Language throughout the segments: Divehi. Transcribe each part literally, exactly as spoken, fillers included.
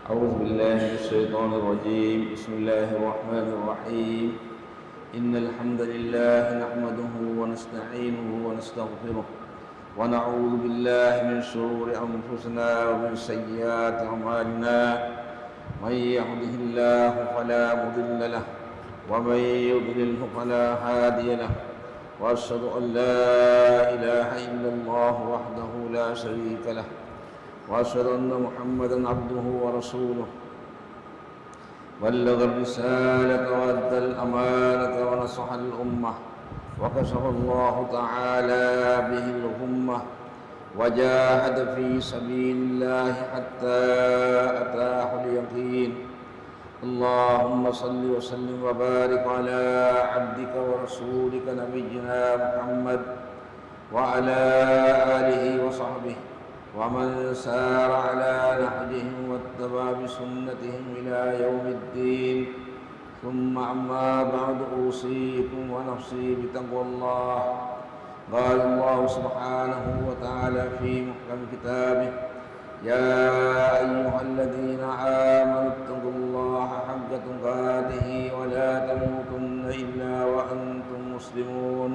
أعوذ بالله من الشيطان الرجيم. بسم الله الرحمن الرحيم. إن الحمد لله نحمده ونستعينه ونستغفره، ونعوذ بالله من شرور أنفسنا ومن سيئات أعمالنا. من يهده الله فلا مضل له، ومن يضلله فلا هادي له. وأشهد أن لا إله إلا الله وحده لا شريك له، وأشهد أن محمدا عبده ورسوله. بلغ الرسالة وأدى الأمانة ونصح الأمة، وكشف الله تعالى به الغمة، وجاهد في سبيل الله حتى أتاه اليقين. اللهم صل وسلم وبارك على عبدك ورسولك نبينا محمد وعلى آله وصحبه ومن سار على نهجهم واتبع بسنتهم إلى يوم الدين. ثم أما بعد، أوصيكم ونفسي بتقوى الله. قال الله سبحانه وتعالى في محكم كتابه: يا أيها الذين آمنوا اتقوا الله حق تقاته ولا تموتن إلا وأنتم مسلمون.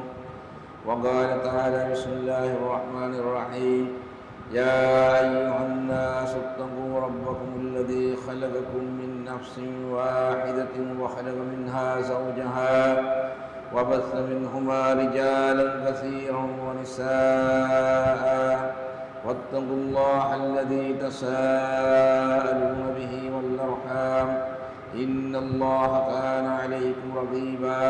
وقال تعالى: بسم الله الرحمن الرحيم. يا أيها الناس اتقوا ربكم الذي خلقكم من نفس واحدة وخلق منها زوجها وبث منهما رجالا كثيرا ونساء، واتقوا الله الذي تساءلون به والأرحام، إن الله كان عليكم رقيبا.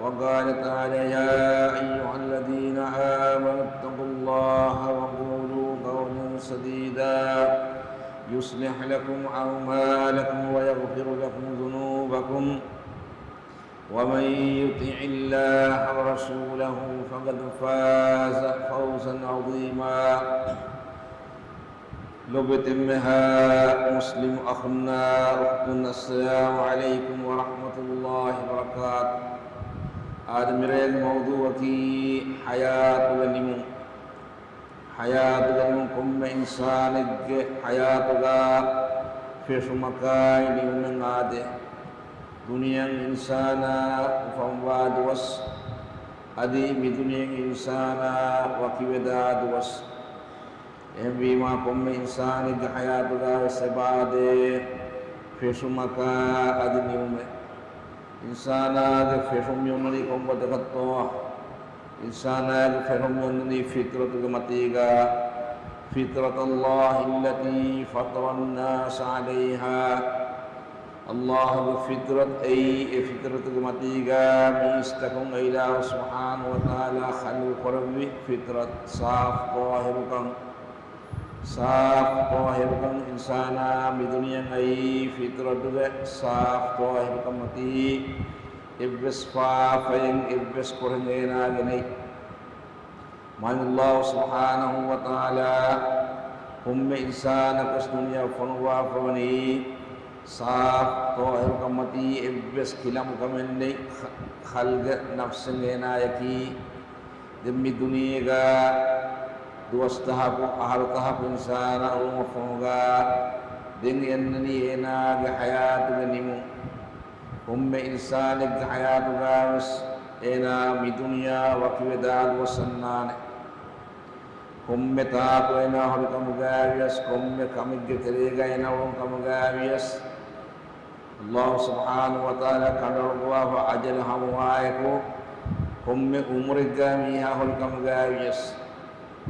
وقال تعالى: يا أيها الذين آمنوا اتقوا الله وقولوا قولا سديدا يصلح لكم أعمالكم ويغفر لكم ذنوبكم، ومن يطع الله ورسوله فقد فاز فوزا عظيما. ލޮބުވެތި އެންމެހާ މުސްލިމް އަޚުންނާ އުޚްތުން، އައްސަލާމު ޢަލައިކުމް ވަރަޙްމަތުﷲ ވަބަރަކާތު. އާދެ، މިރޭގެ މައުޟޫޢަކީ ޙަޔާތުގެ ނިމުން. ޙަޔާތުގެ ނިމުން. ކޮންމެ އިންސާނެއްގެ ޙަޔާތުގަ ފެށުމަކާއި ނިމުމެއް އާދެ. ދުނިޔެއަށް އިންސާނާ އުފަންވާ ދުވަސް، އަދި މި ދުނިޔެއިން އިންސާނާ ވަކިވެދާ ދުވަސް. އެހެންވީމާ، ކޮންމެ އިންސާނެއްގެ ޙަޔާތުގަވެސް އެބައާދޭ ފެށުމަކާ އަދި ނިމުމެއް. އިންސާނާގެ ފެށުން މި އޮންނަނީ ކޮން ގޮތަކަށްތޯ؟ އިންސާނާގެ ފެށުން މި އޮންނަނީ ފިޠްރަތުގެ މަތީގަ. فطرة الله التي فطر الناس عليها. ﷲ ގެ ފިޠްރަތު އެއީ، އެ ފިޠްރަތުގެ މަތީގަ މީސްތަކުން އެ އިލާހު ސުބްޙާނަހޫ ވަތަޢާލާ ޚަލްޤު ކުރެއްވި ފިޠްރަތު، ސާފު ޠާހިރުކަން. ސާފު ޠާހިރުކަން. އިންސާނާ މި ދުނިޔެއަށް އައީ ފިޠްރަތުގެ ސާފު ޠާހިރުކަން މަތީ. އެއްވެސް ފާފައެއް، އެއްވެސް ކޮޅެއް އޭނާގެ ނެތް. މާތް ﷲ ސުބްޙާނަހޫ ވަތަޢާލާ ކޮންމެ އިންސާނަކުވެސް ދުނިޔެއަށް ފޮނުއްވާފަވަނީ ސާފު ޠާހިރުކަން މަތީ. އެއްވެސް ކިލަމުކަމެއް ނެތް. ޚަ-، ޚަލްޤެއް، ނަފްސެއް އޭނާޔަކީ. ދެން މި ދުނިޔޭގަ ދުވަސްތަހަކު، އަހަރުތަހަކު އިންސާނާ އުޅުމަށްފަހުގަ ދެން އެންނަނީ އޭނާގެ ޙަޔާތުގެ ނިމުން. ކޮންމެ އިންސާނެއްގެ ޙަޔާތުގަވެސް އޭނާ މި ދުނިޔެއާ ވަކިވެދާ ދުވަސް އަންނާނެ. ކޮންމެ ތާކު އޭނާ ހުރި ކަމުގައިވިޔަސް، ކޮންމެ ކަމެއްގެ ތެރޭގަ އޭނާ އުޅުން ކަމުގައިވިޔަސް، ﷲ ސުބްޙާނަހޫ ވަތަޢާލާ ކަނޑައަޅުއްވާފަ އަޖަލު ހަމަވާއެކު، ކޮންމެ އުމުރެއްގަ މީހާ ހުރި ކަމުގައިވިޔަސް،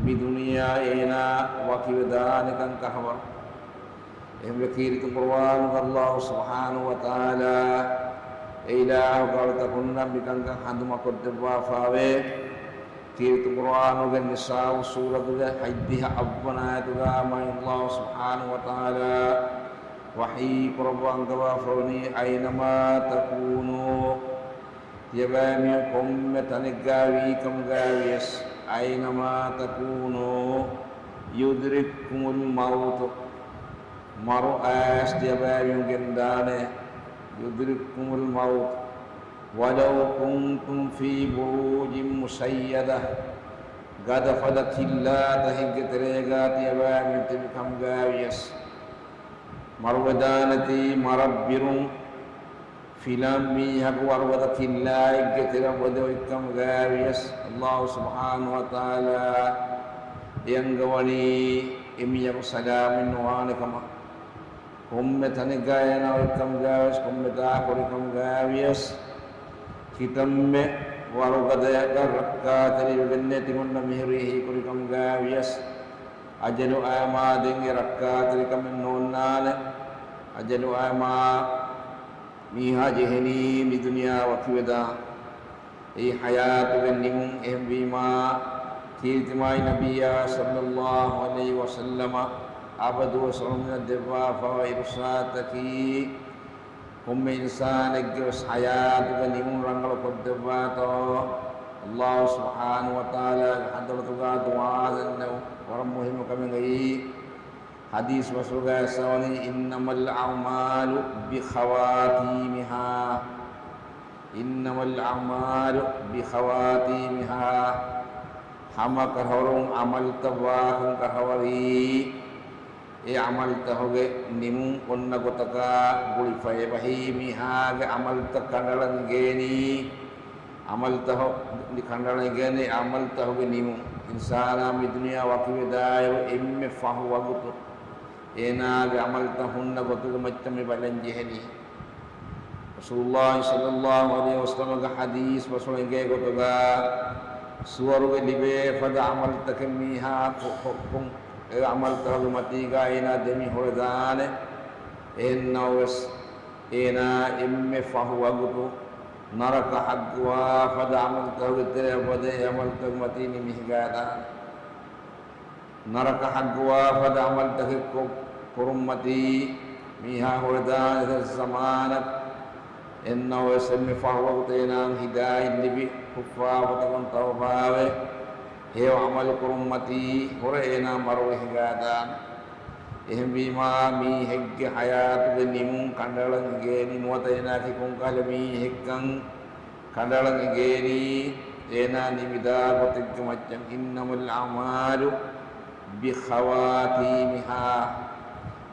މި ދުނިޔެއާ އޭނާ ވަކިވެދާނެކަން ކަހަލަ. އެހެންވެ، ކީރިތި ޤުރުއާނުގަ ﷲ ސުބްޙާނަހޫ ވަތަޢާލާ އެ އިލާހުގެ އަޅުތަކުންނަށް މިކަންކަން ހަނދުމަކޮށްދެއްވާފައެވެ. ކީރިތި ޤުރުއާނުގެ ނިސާއު ސޫރަތުގެ ހަތްދިހަ އަށްވަނަ އާޔަތުގަ މާތް ﷲ ސުބްޙާނަހޫ ވަތަޢާލާ ވަޙީ ކުރައްވާ އަންގަވާފަވަނީ، أينما تكونوا، ތިޔަބައިމީހުން ކޮންމެ ތަނެއްގަ ވީ ކަމުގައިވިޔަސް، أينما تكونوا يدرككم الموت، މަރު އައިސް ތިޔަބައިމީހުން ގެންދާނެ، يدرككم الموت ولو كنتم في بروج مشيدة، ގަދަފަދަ ތިއްލާ ތަކެއްގެ ތެރޭގަ ތިޔަބައިމީހުން ތިބި ކަމުގައިވިޔަސް. މަރުވެދާނެތީ މަރަށް ބިރުން ފިލަން މީހަކު ވަރުގަދަ ކިއްލާއެއްގެ ތެރެއަށް ވަދެ އޮތްކަމުގައިވިޔަސް، ﷲ ސުބްޙާނަހޫ ވަތަޢާލާ އެ އަންގަވަނީ އެ މީހަކު ސަލާމަތް ނުވާނެ ކަމަށް. ކޮންމެ ތަނެއްގަ އޭނާ އޮތްކަމުގައިވިޔަސް، ކޮންމެ ތާކު އޮތްކަމުގައިވިޔަސް، ކިތަންމެ ވަރުގަދަޔަކަށް ރައްކާތެރިވެގެންނޭ ތިމަންނަ މިހިރީ ހީކުރިކަމުގައިވިޔަސް، އަޖަލު އައިމާ ދެން އެ ރައްކާތެރިކަމެއް ނޯންނާނެ. އަޖަލު އައިމާ މީހާ ޖެހެނީ މި ދުނިޔާ ވަކިވެދާން. އެއީ ޙަޔާތުގެ ނިމުން. އެހެންވީމާ، ކީރިތި މާތް ނަބިއްޔާ ޞައްލައްލާހު ޢަލައިހި ވަސައްލަމަ އަބަދުވެސް އުޅުމުން ދެއްވާފައިވާ އިރުޝާދަކީ، ކޮންމެ އިންސާނެއްގެވެސް ޙަޔާތުގެ ނިމުން ރަނގަޅު ކޮށްދެއްވާތޯ، ﷲ ސުބްޙާނަހޫ ވަތަޢާލާގެ ޙަޟްރަތުގަ ދުޢާ ދެންނެވުން ވަރަށް މުހިއްމު ކަމެއް. އެއީ ޙަދީޘް ބަސްފުޅުގައި އައިސްވަނީ، إنما الأعمال بخواتيمها، إنما الأعمال بخواتيمها، ހަމަ ކަށަވަރުން ޢަމަލުތައް ވާކަން ކަށަވަރީ އެ ޢަމަލުތަކުގެ ނިމުން އޮންނަ ގޮތަކާ ގުޅިފައި އެބަހީ. މީހާގެ ޢަމަލުތައް ކަނޑައަޅަން އިނގޭނީ، ޢަމަލުތަކު ކަނޑައަޅަން އިނގޭނީ ޢަމަލުތަކުގެ ނިމުން. އިންސާނާ މި ދުނިޔެއަށް ވަކިވެދާއިރު އެންމެ ފަހު ވަގުތު އޭނާގެ ޢަމަލުތައް ހުންނަ ގޮތުގެ މައްޗަށް މި ބަލަން ޖެހެނީ. ރަސޫލުﷲ ޞައްލައްލާހު ޢަލައިހި ވަސައްލަމަގެ ޙަދީޘް ބަސްފުޅު އެނގޭ ގޮތުގަ، ސުވަރުގެ ލިބޭ ފަދަ ޢަމަލުތަކެއް މީހާ ކޮ-، ކޮށްފުން، އެ ޢަމަލުތަކުގެ މަތީގަ އޭނާ ދެމި ހުރެދާނެ. އެހެންނަމަވެސް، އޭނާ އެންމެ ފަހު ވަގުތު ނަރަކަ ޙައްޤުވާ ފަދަ ޢަމަލުތަކުގެ ތެރެއަށް ވަދެ އެ ޢަމަލުތަކުގެ މަތީ ނިމި ހިނގާދާނެ. ނަރަކަ ޙައްޤުވާ ފަދަ ޢަމަލުތަކެއް ކޮ-، ކުރުންމަތީ މީހާ ހުރެދާނެ އެތައް ޒަމާނަށް. އެހެންނަމަވެސް އެންމެ ފަހު ވަގުތު އޭނާއަށް ހިދާޔަތް ލިބި، ކުށްފާފަތަކުން ތައުބާވެ، ހެޔޮ ޢަމަލު ކުރުންމަތީ ހުރެ އޭނާ މަރުވެ ހިނގާދާނެ. އެހެންވީމާ، މީހެއްގެ ޙަޔާތުގެ ނިމުން ކަނޑައަޅަން އިނގޭނީ ނުވަތަ އޭނާއަކީ ކޮންކަހަލަ މީހެއްކަން ކަނޑައަޅަން އިނގޭނީ އޭނާ ނިމިދާ ގޮތެއްގެ މައްޗަށް. إنما الأعمال بخواتيمها،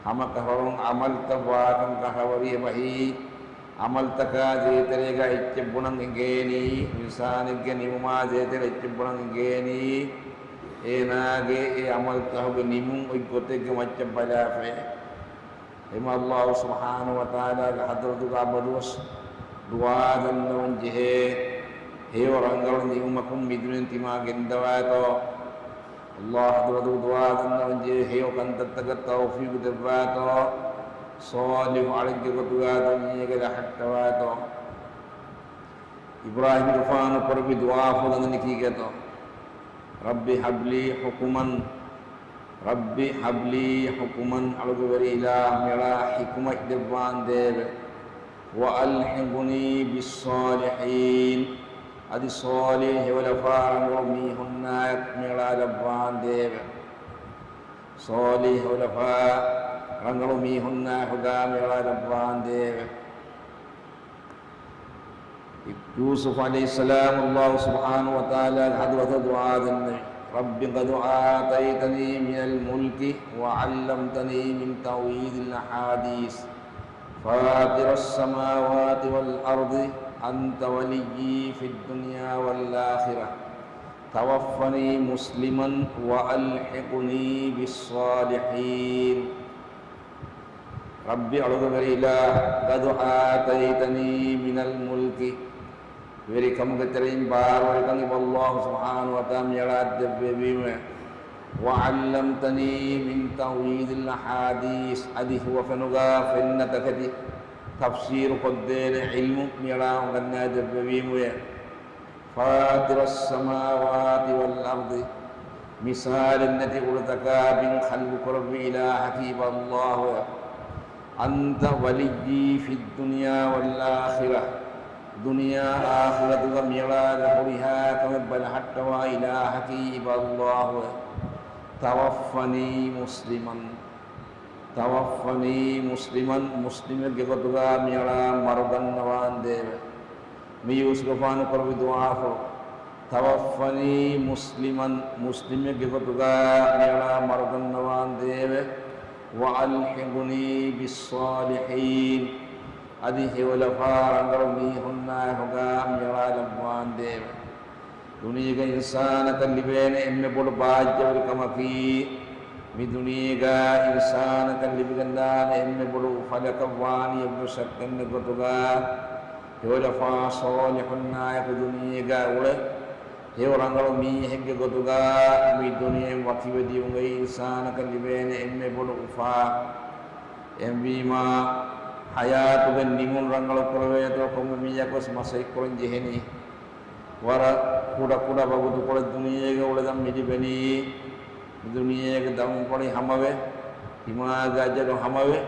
ހަމަކަށަވަރުން ޢަމަލުތައް ވާކަން ކަށަވަރީ އެބަހީ. ޢަމަލުތަކާ ދޭތެރޭގަ އެއްޗެއް ބުނަން އެނގޭނީ، އިންސާނެއްގެ ނިމުމާ ދޭތެރޭ އެއްޗެއް ބުނަން އެނގޭނީ، އޭނާގެ އެ ޢަމަލުތަކުގެ ނިމުން އޮތް ގޮތެއްގެ މައްޗަށް ބަލާފައި. އެހެންވީމާ، ﷲ ސުބްޙާނަހޫ ވަތަޢާލާގެ ޙަޟްރަތުގަ އަބަދުވެސް ދުޢާ ދަންނަވަން ޖެހޭ، ހެޔޮ ރަނގަޅު ނިޢުމަތް މި ދުނިޔެ ތިމާ ގެންދަވާތޯ، ﷲ ޙަޟްރަތުގަ ދުޢާ ދަންނަވަން ޖެހޭ، ހެޔޮ ކަންތައްތަކަށް ތައުފީޤު ދެއްވާތޯ، ޞާލިޙު އަޅެއްގެ ގޮތުގަ ދުނިޔޭގަ ލަހައްޓަވާތޯ. އިބްރާހީމްގެފާނު ކުރެއްވި ދުޢާފުޅު ދަންނަނީ ކީކޭތޯ؟ رب هب لي حكما، رب هب لي حكما، އަޅުގެ ވެރި އިލާހު، މިއަޅާ ޙިކުމަތް ދެއްވާނދޭވެ. وألحقني بالصالحين، އަދި ޞާލިޙު ހެޔޮލަފާ ރަނގަޅު މީހުންނާއެކު މިއަޅާ ލައްވާނދޭވެ. ޞާލިޙު ހެޔޮލަފާ ރަނގަޅު މީހުންނާއެކުގަ މިއަޅާ ލައްވާނދޭވެ. ޔޫސުފް ޢަލައިހިއްސަލާމް ﷲ ސުބްޙާނަހޫ ވަތަޢާލާގެ ޙަޟްރަތަށް ދުޢާ ދެންނެވި. رب قد آتيتني من الملك وعلمتني من تأويل الأحاديث فاطر السماوات والأرض أنت وليي في الدنيا والآخرة توفني مسلما وألحقني بالصالحين. رب، އަޅުގެ ވެރި އިލާހު، قد آتيتني من الملك، ވެރިކަމުގެ ތެރެއިން ބާރުވެރިކަން އިބަ ﷲ ސުބްޙާނަހޫ ވަތަޢާލާ މިއަޅާ ދެއްވެވީމެވެ. وعلمتني من تأويل الأحاديث، އަދި ހުވަފެނުގަ ފެންނަ ތަކެތި ތަފްސީރު ކޮށްދޭނެ ޢިލްމު މިއަޅާ އުނގަންނައި ދެއްވެވީމެވެ. فاطر السماوات والأرض، މިސާލެއް ނެތި އުޑުތަކާ ބިން ޚަލްޤު ކުރެއްވި އިލާހަކީ އިބަ ﷲ. أنت وليي في الدنيا والآخرة، ދުނިޔެ އާޚިރަތުގަ މިއަޅާގެ ހުރިހާ ކަމެއް ބަލަހައްޓަވާ އިލާހަކީ އިބަ ﷲ. توفني مسلما، توفني مسلما، މުސްލިމެއްގެ ގޮތުގަ މިއަޅާ މަރުގަންނަވާނދޭވެ. މި ޔޫސުފްގެފާނު ކުރެއްވި ދުޢާފުޅު. توفني مسلما، މުސްލިމެއްގެ ގޮތުގަ މިއަޅާ މަރުގަންނަވާނދޭވެ. وألحقني بالصالحين. އަދި ހެޔޮލަފާ ރަނގަޅު މީހުންނާ ހޮގާ މިއަޅާލައްވާނދޭވެ. ދުނިޔޭގަ އިންސާނަކަށް ލިބޭނެ އެންމެ ބޮޑު ބާއްޖަވެރިކަމަކީ، މި ދުނިޔޭގަ އިންސާނަކަށް ލިބިގަންދާނެ އެންމެ ބޮޑު އުފަލަކަށް ވާނީ އެއްވެސް ޝައްކެއްނެތް ގޮތުގަ، ހެޔޮލަފާ ޞާލިޙުންނާއެކު ދުނިޔޭގަ އުޅެ ހެޔޮ ރަނގަޅު މީހެއްގެ ގޮތުގަ މި ދުނިޔެއިން ވަކިވެ ދިޔުމުގައި އިންސާނަކަށް ލިބޭނެ އެންމެ ބޮޑު އުފާ. އެހެންވީމާ، ޙަޔާތުގެ ނިމުން ރަނގަޅު ކުރެވޭތޯ ކޮންމެ މީހަކުވެސް މަސައްކަތް ކުރަން ޖެހެނީ. ވަރަށް ކުޑަ ކުޑަ ވަގުތުކޮޅެއް ދުނިޔޭގަ އުޅެދަން މި ލިބެނީ. މި ދުނިޔޭގެ ދަމުކޮޅި ހަމަވެ، ތިމާގެ އަޖަލު ހަމަވެ،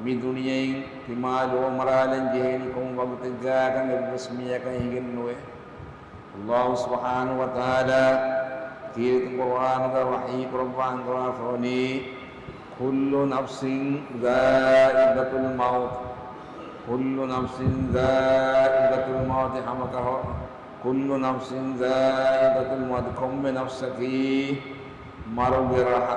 މި ދުނިޔެއިން ތިމާ ލޯ މަރާލަން ޖެހެނީ ކޮން ވަގުތެއްގައިކަން އެއްވެސް މީހަކަށް އެނގެން ނުވޭ. ﷲ ސުބްޙާނަހޫ ވަތަޢާލާ ކީރިތި ޤުރުއާނުގަ ވަޙީ ކުރައްވާ އަންގަވާފަވަނީ، كل نفس ذائقة الموت، كل نفس ذائقة الموت، ހަމަކަހަ، كل نفس ذائقة الموت، ކޮންމެ ނަފްސަކީ މަރުގެ ރަހަ،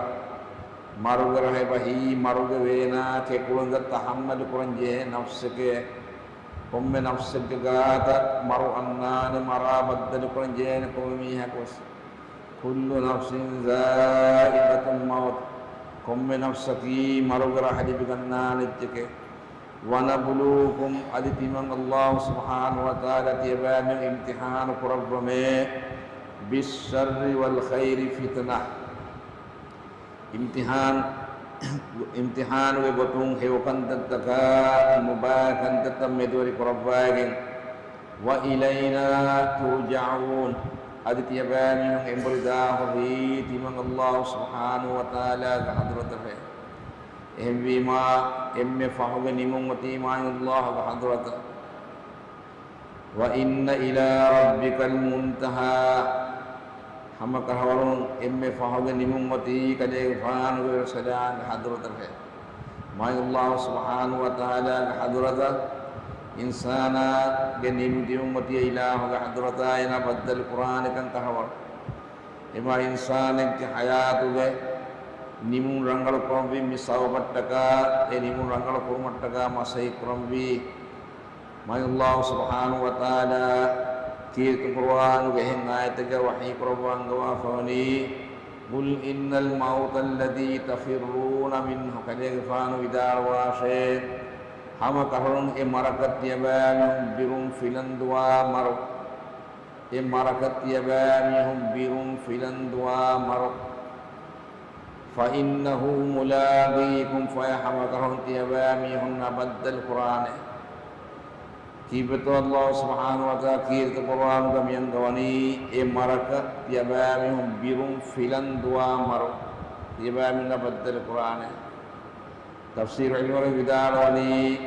މަރުގެ ރަހަ އެބަހީ، މަރުގެ ވޭނާ ކެކުޅުންތައް ތަޙައްމަލު ކުރަން ޖެހޭ ނަފްސެކޭ. ކޮންމެ ނަފްސެއްގެ ގާތަށް މަރު އަންނާނެ، މަރާ ބައްދަލުކުރަން ޖެހޭނެ ކޮންމެ މީހަކުވެސް. كل نفس ذائقة الموت، ކޮންމެ ނަފްސަކީ މަރުގެ ރަހަ ލިބިގަންނާނެ އެއްޗެކޭ. ونبلوكم، އަދި ތިމަން ﷲ ސުބްޙާނަހޫ ވަތަޢާލާ ތިޔަބައިމީހުން އިމްތިޙާނު ކުރައްވަމޭ. بالشر والخير فتنة، އިމްތިޙާން، އިމްތިޙާނުގެ ގޮތުން ހެޔޮ ކަންތައްތަކާ ނުބައި ކަންތައްތައް މެދުވެރި ކުރައްވައިގެން. وإلينا ترجعون، އަދި ތިޔަބައިމީހުން އެނބުރިދާ ހުރީ ތިމަން ﷲ ސުބްޙާނަހޫ ވަތަޢާލާގެ ޙަޟްރަތަށޭ. އެހެންވީމާ، އެންމެ ފަހުގެ ނިމުން އޮތީ މާތް ﷲގެ ޙަޟްރަތަށް. وإن إلى ربك المنتهى، ހަމަކަށަވަރުން އެންމެ ފަހުގެ ނިމުން އޮތީ ކަލޭގެފާނުގެ އަރުޝަށާގެ ޙަޟްރަތަށޭ. މާތް ﷲ ސުބްޙާނަހޫ ވަތަޢާލާގެ ޙަޟްރަތަށް އިންސާނާގެ ނިމިދިޔުން އޮތީ އިލާހުގެ ޙަޟްރަތަށް، އޭނާ ބައްދަލު ކުރާނެކަން ކަށަވަރު. އެމާ އިންސާނެއްގެ ޙަޔާތުގެ ނިމުން ރަނގަޅު ކުރަންވީ މި ސަބަބަށްޓަކާ، އެ ނިމުން ރަނގަޅު ކުރުމަށްޓަކާ މަސައްކަތް ކުރަންވީ. މާތް ﷲ ސުބްޙާނަހޫ ވަތަޢާލާ ކީރިތި ޤުރުއާނުގެ އެހެން އާޔަތެއްގަ ވަޙީ ކުރައްވާ އަންގަވާފަވަނީ، قل إن الموت الذي تفرون منه، ކަލޭގެފާނު ވިދާޅުވާށޭ، ހަމަކަށަވަރުން އެ މަރަކަށް ތިޔަބައިމީހުން ބިރުން ފިލަންދުވާ މަރު. އެ މަރަކަށް ތިޔަބައިމީހުން ބިރުން ފިލަންދުވާ މަރު. فإنه ملاقيكم، ފަޔަށް ހަމަކަށަވަރުން ތިޔަބައިމީހުންނާ ބައްދަލު ކުރާނެ. ކީއްވެތޯ ﷲ ސުބްޙާނަހޫ ވަތަޢާލާ ކީރިތި ޤުރުއާނުގަ މި އަންގަވަނީ، އެ މަރަކަށް ތިޔަބައިމީހުން ބިރުން ފިލަންދުވާ މަރު، ތިޔަބައިމީހުންނާ ބައްދަލު ކުރާނެ. ތަފްސީރު ޢިލްމުވެރިން ވިދާޅުވަނީ،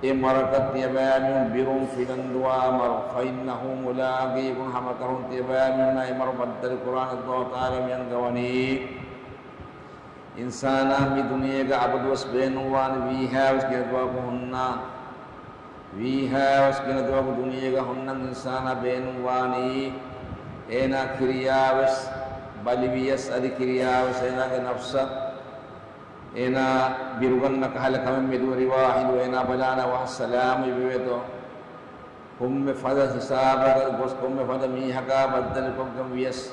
އެ މަރަކަށް ތިޔަބައިމީހުން ބިރުން ފިލަންދުވާ މަރު، فإنه ملاقيكم، ހަމަކަށަވަރުން ތިޔަބައިމީހުންނާ އެ މަރު ބައްދަލު ކުރާނެ. ﷲ ތަޢާލާ މި އަންގަވަނީ، އިންސާނާ މި ދުނިޔޭގަ އަބަދުވެސް ބޭނުންވާނެ ވީހާވެސް ގިނަ ދުވަހަކު ހުންނާން. ވީހާވެސް ގިނަ ދުވަހަކު ދުނިޔޭގަ ހުންނަން އިންސާނާ ބޭނުންވާނީ، އޭނާ ކިރިޔާވެސް ބަލިވިޔަސް، އަދި ކިރިޔާވެސް އޭނާގެ ނަފްސަށް އޭނާ ބިރުގަންނަ ކަހަލަ ކަމެއް މެދުވެރިވާ ހިނދު އޭނާ ބަލާނެ ވަހަށް ސަލާމަތް ވެވޭތޯ. ކޮންމެ ފަދަ ހިސާބަކަށް ގޮސް ކޮންމެ ފަދަ މީހަކާ ބައްދަލުކޮށްގެން ވިޔަސް،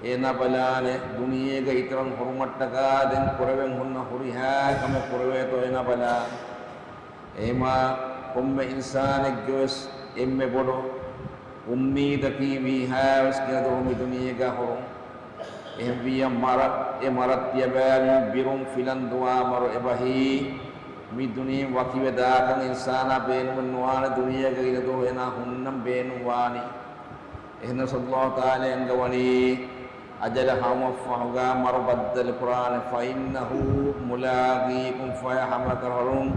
އޭނާ ބަލާނެ ދުނިޔޭގަ އިތުރަށް ހުރުމަށްޓަކާ ދެން ކުރެވެން ހުންނަ ހުރިހާ ކަމެއް ކުރެވޭތޯ އޭނާ ބަލާނެ. އެހެމާ ކޮންމެ އިންސާނެއްގެވެސް އެންމެ ބޮޑު އުއްމީދަކީ ވީހާވެސް ގިނަ ދުވަހު މި ދުނިޔޭގަ ހުރުން. އެހެންވިއްޔާ މަރަ، އެ މަރަށް ތިޔަބައިމީހުން ބިރުން ފިލަން ދުވާ މަރު އެބަހީ، މި ދުނިޔެ ވަކިވެ ދާކަން އިންސާނާ ބޭނުމެއް ނުވާނެ، ދުނިޔޭގަ ގިނަ ދުވަހު އޭނާ ހުންނަން ބޭނުން ވާނީ. އެހެނަސް ﷲ ތަޢާލާ އަންގަވަނީ، އަޖަލަށް ހަމަފަހުގަ މަރު ބައްދަލު ކުރާނެ، فإنه ملاقيكم، ފަޔަށް ހަމަކަށަވަރުން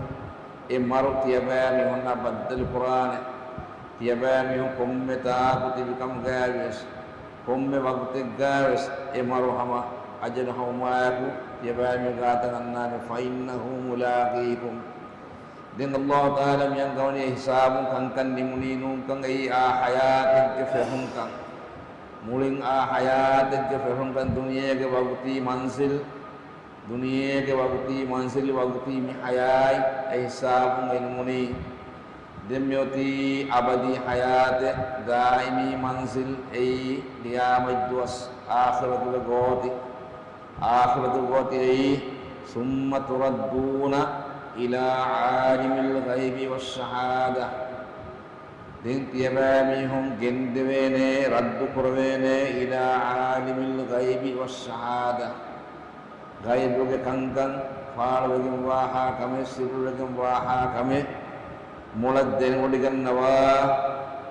އެ މަރު ތިޔަބައިމީހުންނާ ބައްދަލު ކުރާނެ. ތިޔަބައިމީހުން ކޮންމެ ތާކު ތިބި ކަމުގައިވިޔަސް، ކޮންމެ ވަގުތެއްގައިވެސް އެ މަރު ހަމަ އަޖަލު ހަމައާއެކު ތިޔަބައިމީހުން ގާތަށް އަންނާނެ، فإنه ملاقيكم. ދެން ﷲ ތަޢާލާ މި އަންގަވަނީ އެ ހިސާބުން ކަންކަން ނިމުނީ ނޫންކަން، އެއީ އާ ޙަޔާތެއްގެ ފެށުންކަން. މުޅިން އާ ޙަޔާތެއްގެ ފެށުންކަން، ދުނިޔޭގެ ވަގުތީ މަންޒިލް ދުނިޔޭގެ ވަގުތީ މަންޒިލް ވަގުތީ މި ޙަޔާތް އެ ހިސާބުން އިލްމުނީ. ދެން މިއޮތީ އަބަދީ ޙަޔާތެއް، ދާއިމީ މަންޒިލް އެއީ ޤިޔާމަތްދުވަސް، އާޚިރަތުގެ ގޯތި. އާޚިރަތުގެ ގޯތި އެއީ، ثُمَّ تُرَدُّونَ إِلَىٰ عَالِمِ الْغَيْبِ وَالشَّهَادَةِ. ދެން ތިޔަބައިމީހުން ގެންދެވޭނެ، ރައްދު ކުރެވޭނެ، إِلَىٰ عَالِمِ الْغَيْبِ وَالشَّهَادَةِ. ޣައިބުގެ ކަންކަން، ފާޅުވެގެންވާހާ ކަމެއް، ސިއްރުވެގެންވާހާ ކަމެއް، މޮޅަށް ދެނެވޮޑިގަންނަވާ،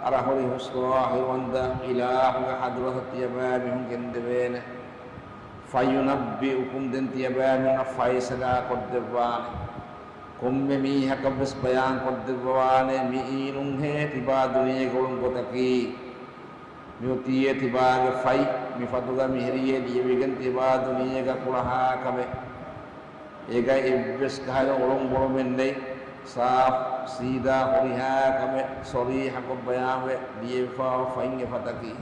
އަރަހުރި ހުސް ޒާހިރުވަންތަ އިލާހުގެ ޙަޟްރަތަށް ތިޔަބައިމީހުން ގެންދެވޭނެ. فَيُنَبِّئُكُمْ، ދެން ތިޔަބައިމީހުންނަށް ފައިސަލާ ކޮށްދެއްވާނެ. ކޮންމެ މީހަކަށްވެސް ބަޔާން ކޮށްދެއްވާނެ، މިއީ ނޫންހޭ ތިބާ ދުނިޔޭގަ އުޅުން ގޮތަކީ. މިއޮތީއޭ ތިބާގެ ފަތް، މި ފަތުގަ މިހިރީއޭ ލިޔެވިގެން ތިބާ ދުނިޔޭގަ ކުޅަހާ ކަމެއް. އޭގަ އެއްވެސް ކަހަލަ އޮޅުން ބޮޅުމެއް ނެތް. ސާފު، ސީދާ ހުރިހާ ކަމެއް ޞަރީޙަކޮށް ބަޔާންވެ ލިޔެވިފައިވާ ފަތް އެފަތަކީ.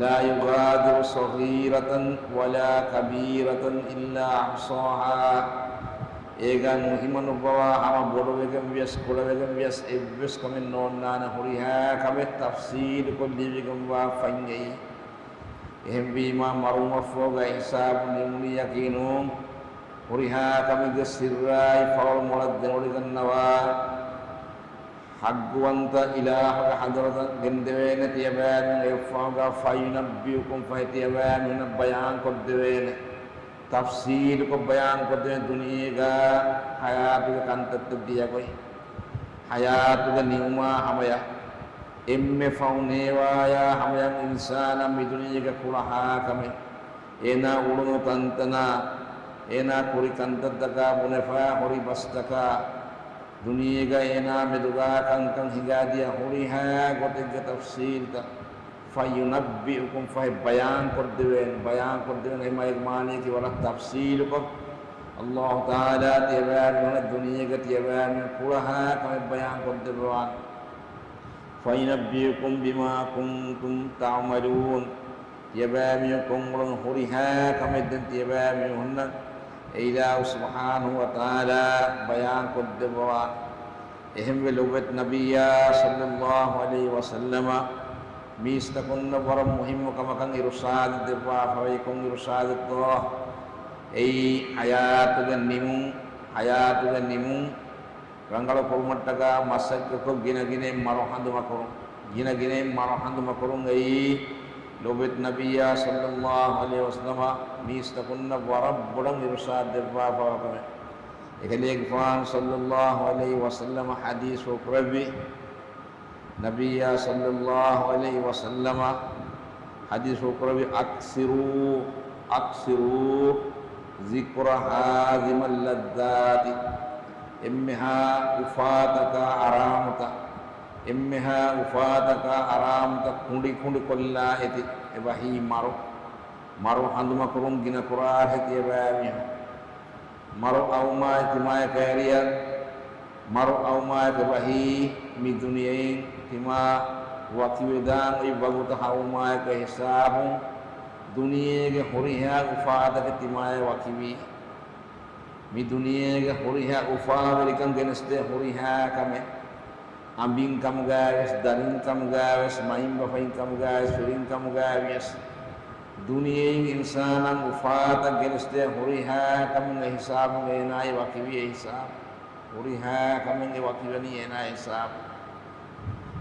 لَا يُغَادِرُ صَغِيرَةً وَلَا كَبِيرَةً إِلَّا أَحْصَاهَا. އޭގަ ނުހިމަނުއްވަވާ ހަމަ ބޮޑުވެގެން ވިޔަސް، ކުޅެވެގެން ވިޔަސް، އެއްވެސް ކަމެއް ނޯންނާނެ ހުރިހާ ކަމެއް ތަފްޞީލުކޮށް ލިޔެވިގެންވާ ފަތް އެއީ. އެހެންވީމާ، މަރުވުމަށްފަހުގަ ހިސާބު ނިމުނީއަކީ ނޫން. ހުރިހާ ކަމެއްގެ ސިއްރާއި ފާޅު މޮޅަށް ދެނެވޮޑިގަންނަވާ ޙައްޤުވަންތަ އިލާހުގެ ޙަޟްރަތަށް ގެންދެވޭނެ ތިޔަބައިމީހުން އެއަށްފަހުގަ، فَيُنَبِّئُكُمْ، ފަހެ ތިޔަބައިމީހުންނަށް ބަޔާންކޮށްދެވޭނެ. ތަފްޞީލުކޮށް ބަޔާންކޮށްދެވޭނެ ދުނިޔޭގަ ޙަޔާތުގެ ކަންތައްތައް ދިޔަގޮތް. ޙަޔާތުގެ ނިމުމާ ހަމަޔަށް، އެންމެ ފަހު ނޭވާޔާ ހަމަޔަށް އިންސާނާ މި ދުނިޔޭގަ ކުޅަހާ ކަމެއް، އޭނާ އުޅުނު ތަންތަނާ، އޭނާ ކުރި ކަންތައްތަކާ، ބުނެފަ ހުރި ބަސްތަކާ، ދުނިޔޭގަ އޭނާ މެދުގަ ކަންކަން ހިނގާދިޔަ ހުރިހާ ގޮތެއްގެ ތަފްޞީލްތައް. فَيُنَبِّئُكُمْ، ފަހެ ބަޔާންކޮށްދެވޭނެ، ބަޔާންކޮށްދެވޭނެ، އެ މާނަޔަކީ ވަރަށް ތަފްޞީލުކޮށް، އައްލާހު ތަޢާލާ ތިޔަބައިމީހުންނަށް ދުނިޔޭގަ ތިޔަބައިމީހުން ކުޅަހާ ކަމެއް ބަޔާންކޮށްދެއްވާނެ. فَيُنَبِّئُكُمْ بِمَا كُنْتُمْ تَعْمَلُونَ. ތިޔަބައިމީހުން ކޮށްއުޅުނު ހުރިހާ ކަމެއް ދެން ތިޔަބައިމީހުންނަށް އެ އިލާހު ސުބްޙާނަހޫ ވަތަޢާލާ ބަޔާންކޮށްދެއްވަވާނެ. އެހެންވެ، ލޮބުވެތި ނަބިއްޔާ ޞައްލައްލާހު ޢަލައިހި ވަސައްލަމަ މީސްތަކުންނަށް ވަރަށް މުހިއްމު ކަމަކަށް އިރުޝާދު ދެއްވާފަވޭ. ކޮން އިރުޝާދެއްތޯ؟ އެއީ ޙަޔާތުގެ ނިމުން، ޙަޔާތުގެ ނިމުން، ރަނގަޅު ކުރުމަށްޓަކާ މަސައްކަތްކޮށް ގިނަ ގިނައިން މަރު ހަނދުމަކުރުން، ގިނަ ގިނައިން މަރު ހަނދުމަކުރުން އެއީ ލޮބުވެތި ނަބިއްޔާ ޞައްލައްލާހު ޢަލައިހި ވަސައްލަމަ މީސްތަކުންނަށް ވަރަށް ބޮޑަށް އިރުޝާދު ދެއްވާފަވާ ކަމެއް. އެކަލޭގެފާނު ޞައްލައްލާހު ޢަލައިހި ވަސައްލަމަ ޙަދީޘްފުޅު ކުރެއްވި، ނަބިއްޔާ ޞައްލައްލާހު ޢަލައިހި ވަސައްލަމަ ޙަދީޘްފުޅު ކުރެއްވި، أَكْثِرُوا، أَكْثِرُوا ذِكْرَ هَاضِمِ اللَّذَّاتِ. އެންމެހާ އުފާތަކާ އަރާމުތައް، އެންމެހާ އުފާތަކާ އަރާމުތައް ކުނޑިކުނޑިކޮށްލާ އެތި އެބަހީ މަރު، މަރު ހަނދުމަކުރުން ގިނަކުރާށޭ ތިޔަބައިމީހުން. މަރު އައުމާއެކު ތިމާޔަކަށް އެރިޔަ، މަރު އައުމާއެކު އެބަހީ މި ދުނިޔެއިން ތިމާ ވަކިވެދާން އޮތް ވަގުތަށް އައުމާއެކު ހިސާބުން ދުނިޔޭގެ ހުރިހާ އުފާތަކެއް ތިމާޔަށް ވަކިވީ. މި ދުނިޔޭގެ ހުރިހާ އުފާވެރިކަން ގެނެސްދޭ ހުރިހާ ކަމެއް، އަނބިން ކަމުގައިވިޔަސް، ދަރިން ކަމުގައިވިޔަސް، މައިންބަފައިން ކަމުގައިވިޔަސް، ފިރިން ކަމުގައިވިޔަސް، ދުނިޔެއިން އިންސާނަށް އުފާތައް ގެނެސްދޭ ހުރިހާ ކަމެއް އެ ހިސާބުން އޭނާއަށް ވަކިވީ އެ ހިސާބު. ހުރިހާ ކަމެއް އެ ވަކިވަނީ އޭނާ ހިސާބު.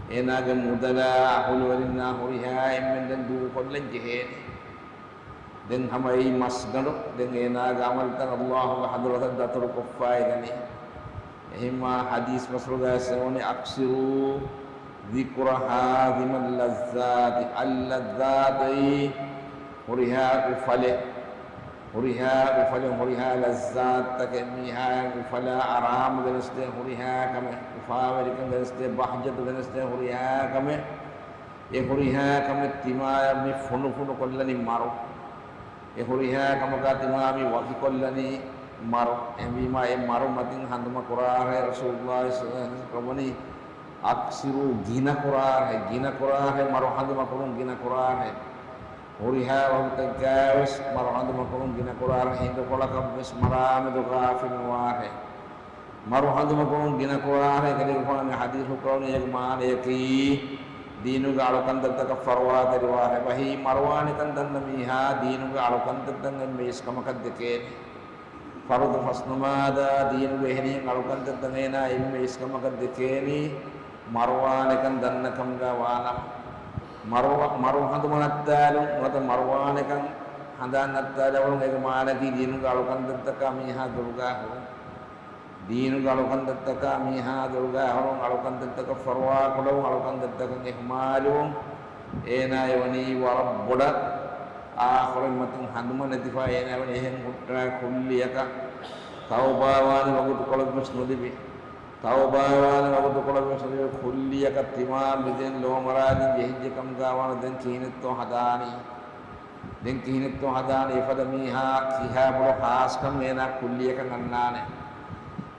އޭނާގެ މުދަލާ، އަހުލުވެރިންނާ ހުރިހާ އެންމެން ދެން ދޫކޮށްލަން ޖެހޭނެ. ދެން ހަމަ އެއީ މަސްގަނޑު. ދެން އޭނާގެ އަމަލުތައް އައްލާހުގެ ޙަޟްރަތަށް ދަތުރުކޮށްފައި ދަނީ. އެހެންމާ ޙަދީޘް ބަސްފުޅުގަ އެސެވުނީ، أَكْثِرُوا ذِكْرَ هَاضِمِ اللَّذَّاتِ. اللَّذَّاتِ އެއީ ހުރިހާ އުފަލެއް، ހުރިހާ އުފަލެއް، ހުރިހާ ލައްޒާތުތަކެއް، މީހާޔަށް އުފަލާ އަރާމު ގެނެސްދޭ ހުރިހާ ކަމެއް، އުފާވެރިކަން ގެނެސްދޭ، ބަހްޖަތު ގެނެސްދޭ ހުރިހާ ކަމެއް. އެ ހުރިހާ ކަމެއް ތިމާޔަށް މި ފުނޑުފުނޑު ކޮށްލަނީ މަރު. އެ ހުރިހާ ކަމަކާ ތިމާ މި ވަކިކޮށްލަނީ މަރު. އެހެންވީމާ އެ މަރު މަތިން ހަނދުމަ ކުރާށޭ ރަސޫލުﷲ ޞައްލަﷲ ޢަލައިހި ވަސައްލަމަ ކަމުނީ، أَكْثِرُوا، ގިނަ ކުރާށޭ، ގިނަ ކުރާށޭ، މަރު ހަނދުމަ ކުރުން ގިނަ ކުރާށޭ. ހުރިހާ ވަގުތެއްގައިވެސް މަރު ހަނދުމަކުރުން ގިނަކުރާށޭ، ހިނދުކޮޅަކަށްވެސް މަރާމެދުގާ ފިނުވާށޭ. މަރު ހަނދުމަކުރުން ގިނަކުރާށޭ، ކަލޭގެފާނު ޙަދީޘްފުޅު ކުރައްވަނީ އޭގެ މާނަޔަކީ، ދީނުގެ އަޅުކަންތައްތަކަށް ފަރުވާތެރިވާށޭ. ވަހީ މަރުވާނެކަން ދަންނަ މީހާ ދީނުގެ އަޅުކަންތައްތައް އެންމެ އިސްކަމަކަށް ދެކޭނީ. ފަރުޟު ފަސްނަމާދާ ދީނުގެ އެހެނިހެން އަޅުކަންތައްތައް އޭނާ އެންމެ އިސްކަމަކަށް ދެކޭނީ މަރުވާނެކަން ދަންނަކަމުގަ ވާނަމަ. މަރު، މަރު ހަނދުމަ ނައްތާލުން ނުވަތަ މަރުވާނެކަން ހަނދާން ނައްތާލެވުނު އޭގެ މާނައަކީ ދީނުގެ އަޅުކަންތައްތަކާ މީހާ ދުރުގަ ހުރުން. ދީނުގެ އަޅުކަންތައްތަކާ މީހާ ދުރުގަ ހުރުން، އަޅުކަންތައްތަކަށް ފަރުވާކުރެވުން، އަޅުކަންތައްތަކަށް އިހުމާލުވުން، އޭނާ އެވަނީ ވަރަށް ބޮޑަށް އާޚިރަތް މަތިން ހަނދުމަ ނެތިފަ އޭނާ އެވަނީ އެހެން ހުއްޓާ ކުއްލިއަކަށް. ތައުބާވާނެ ވަގުތުކޮޅެއްވެސް ނުލިބި. ތައުބާވާނެ ވަގުތުކޮޅެއްވެސް ނުލިބި. ކުއްލިއަކަށް ތިމާ މިދެން ލޯމަރާލިން ޖެހިއްޖެ ކަމުގަ ވާނެ. ދެން ކިހިނެއްތޯ ހަދާނީ؟ ދެން ކިހިނެއްތޯ ހަދާނީ؟ އެފަދަ މީހާ ކިހާ ބޮޑު ޚާއްޞަކަން އޭނާ ކުއްލިއަކަށް އަންނާނެ؟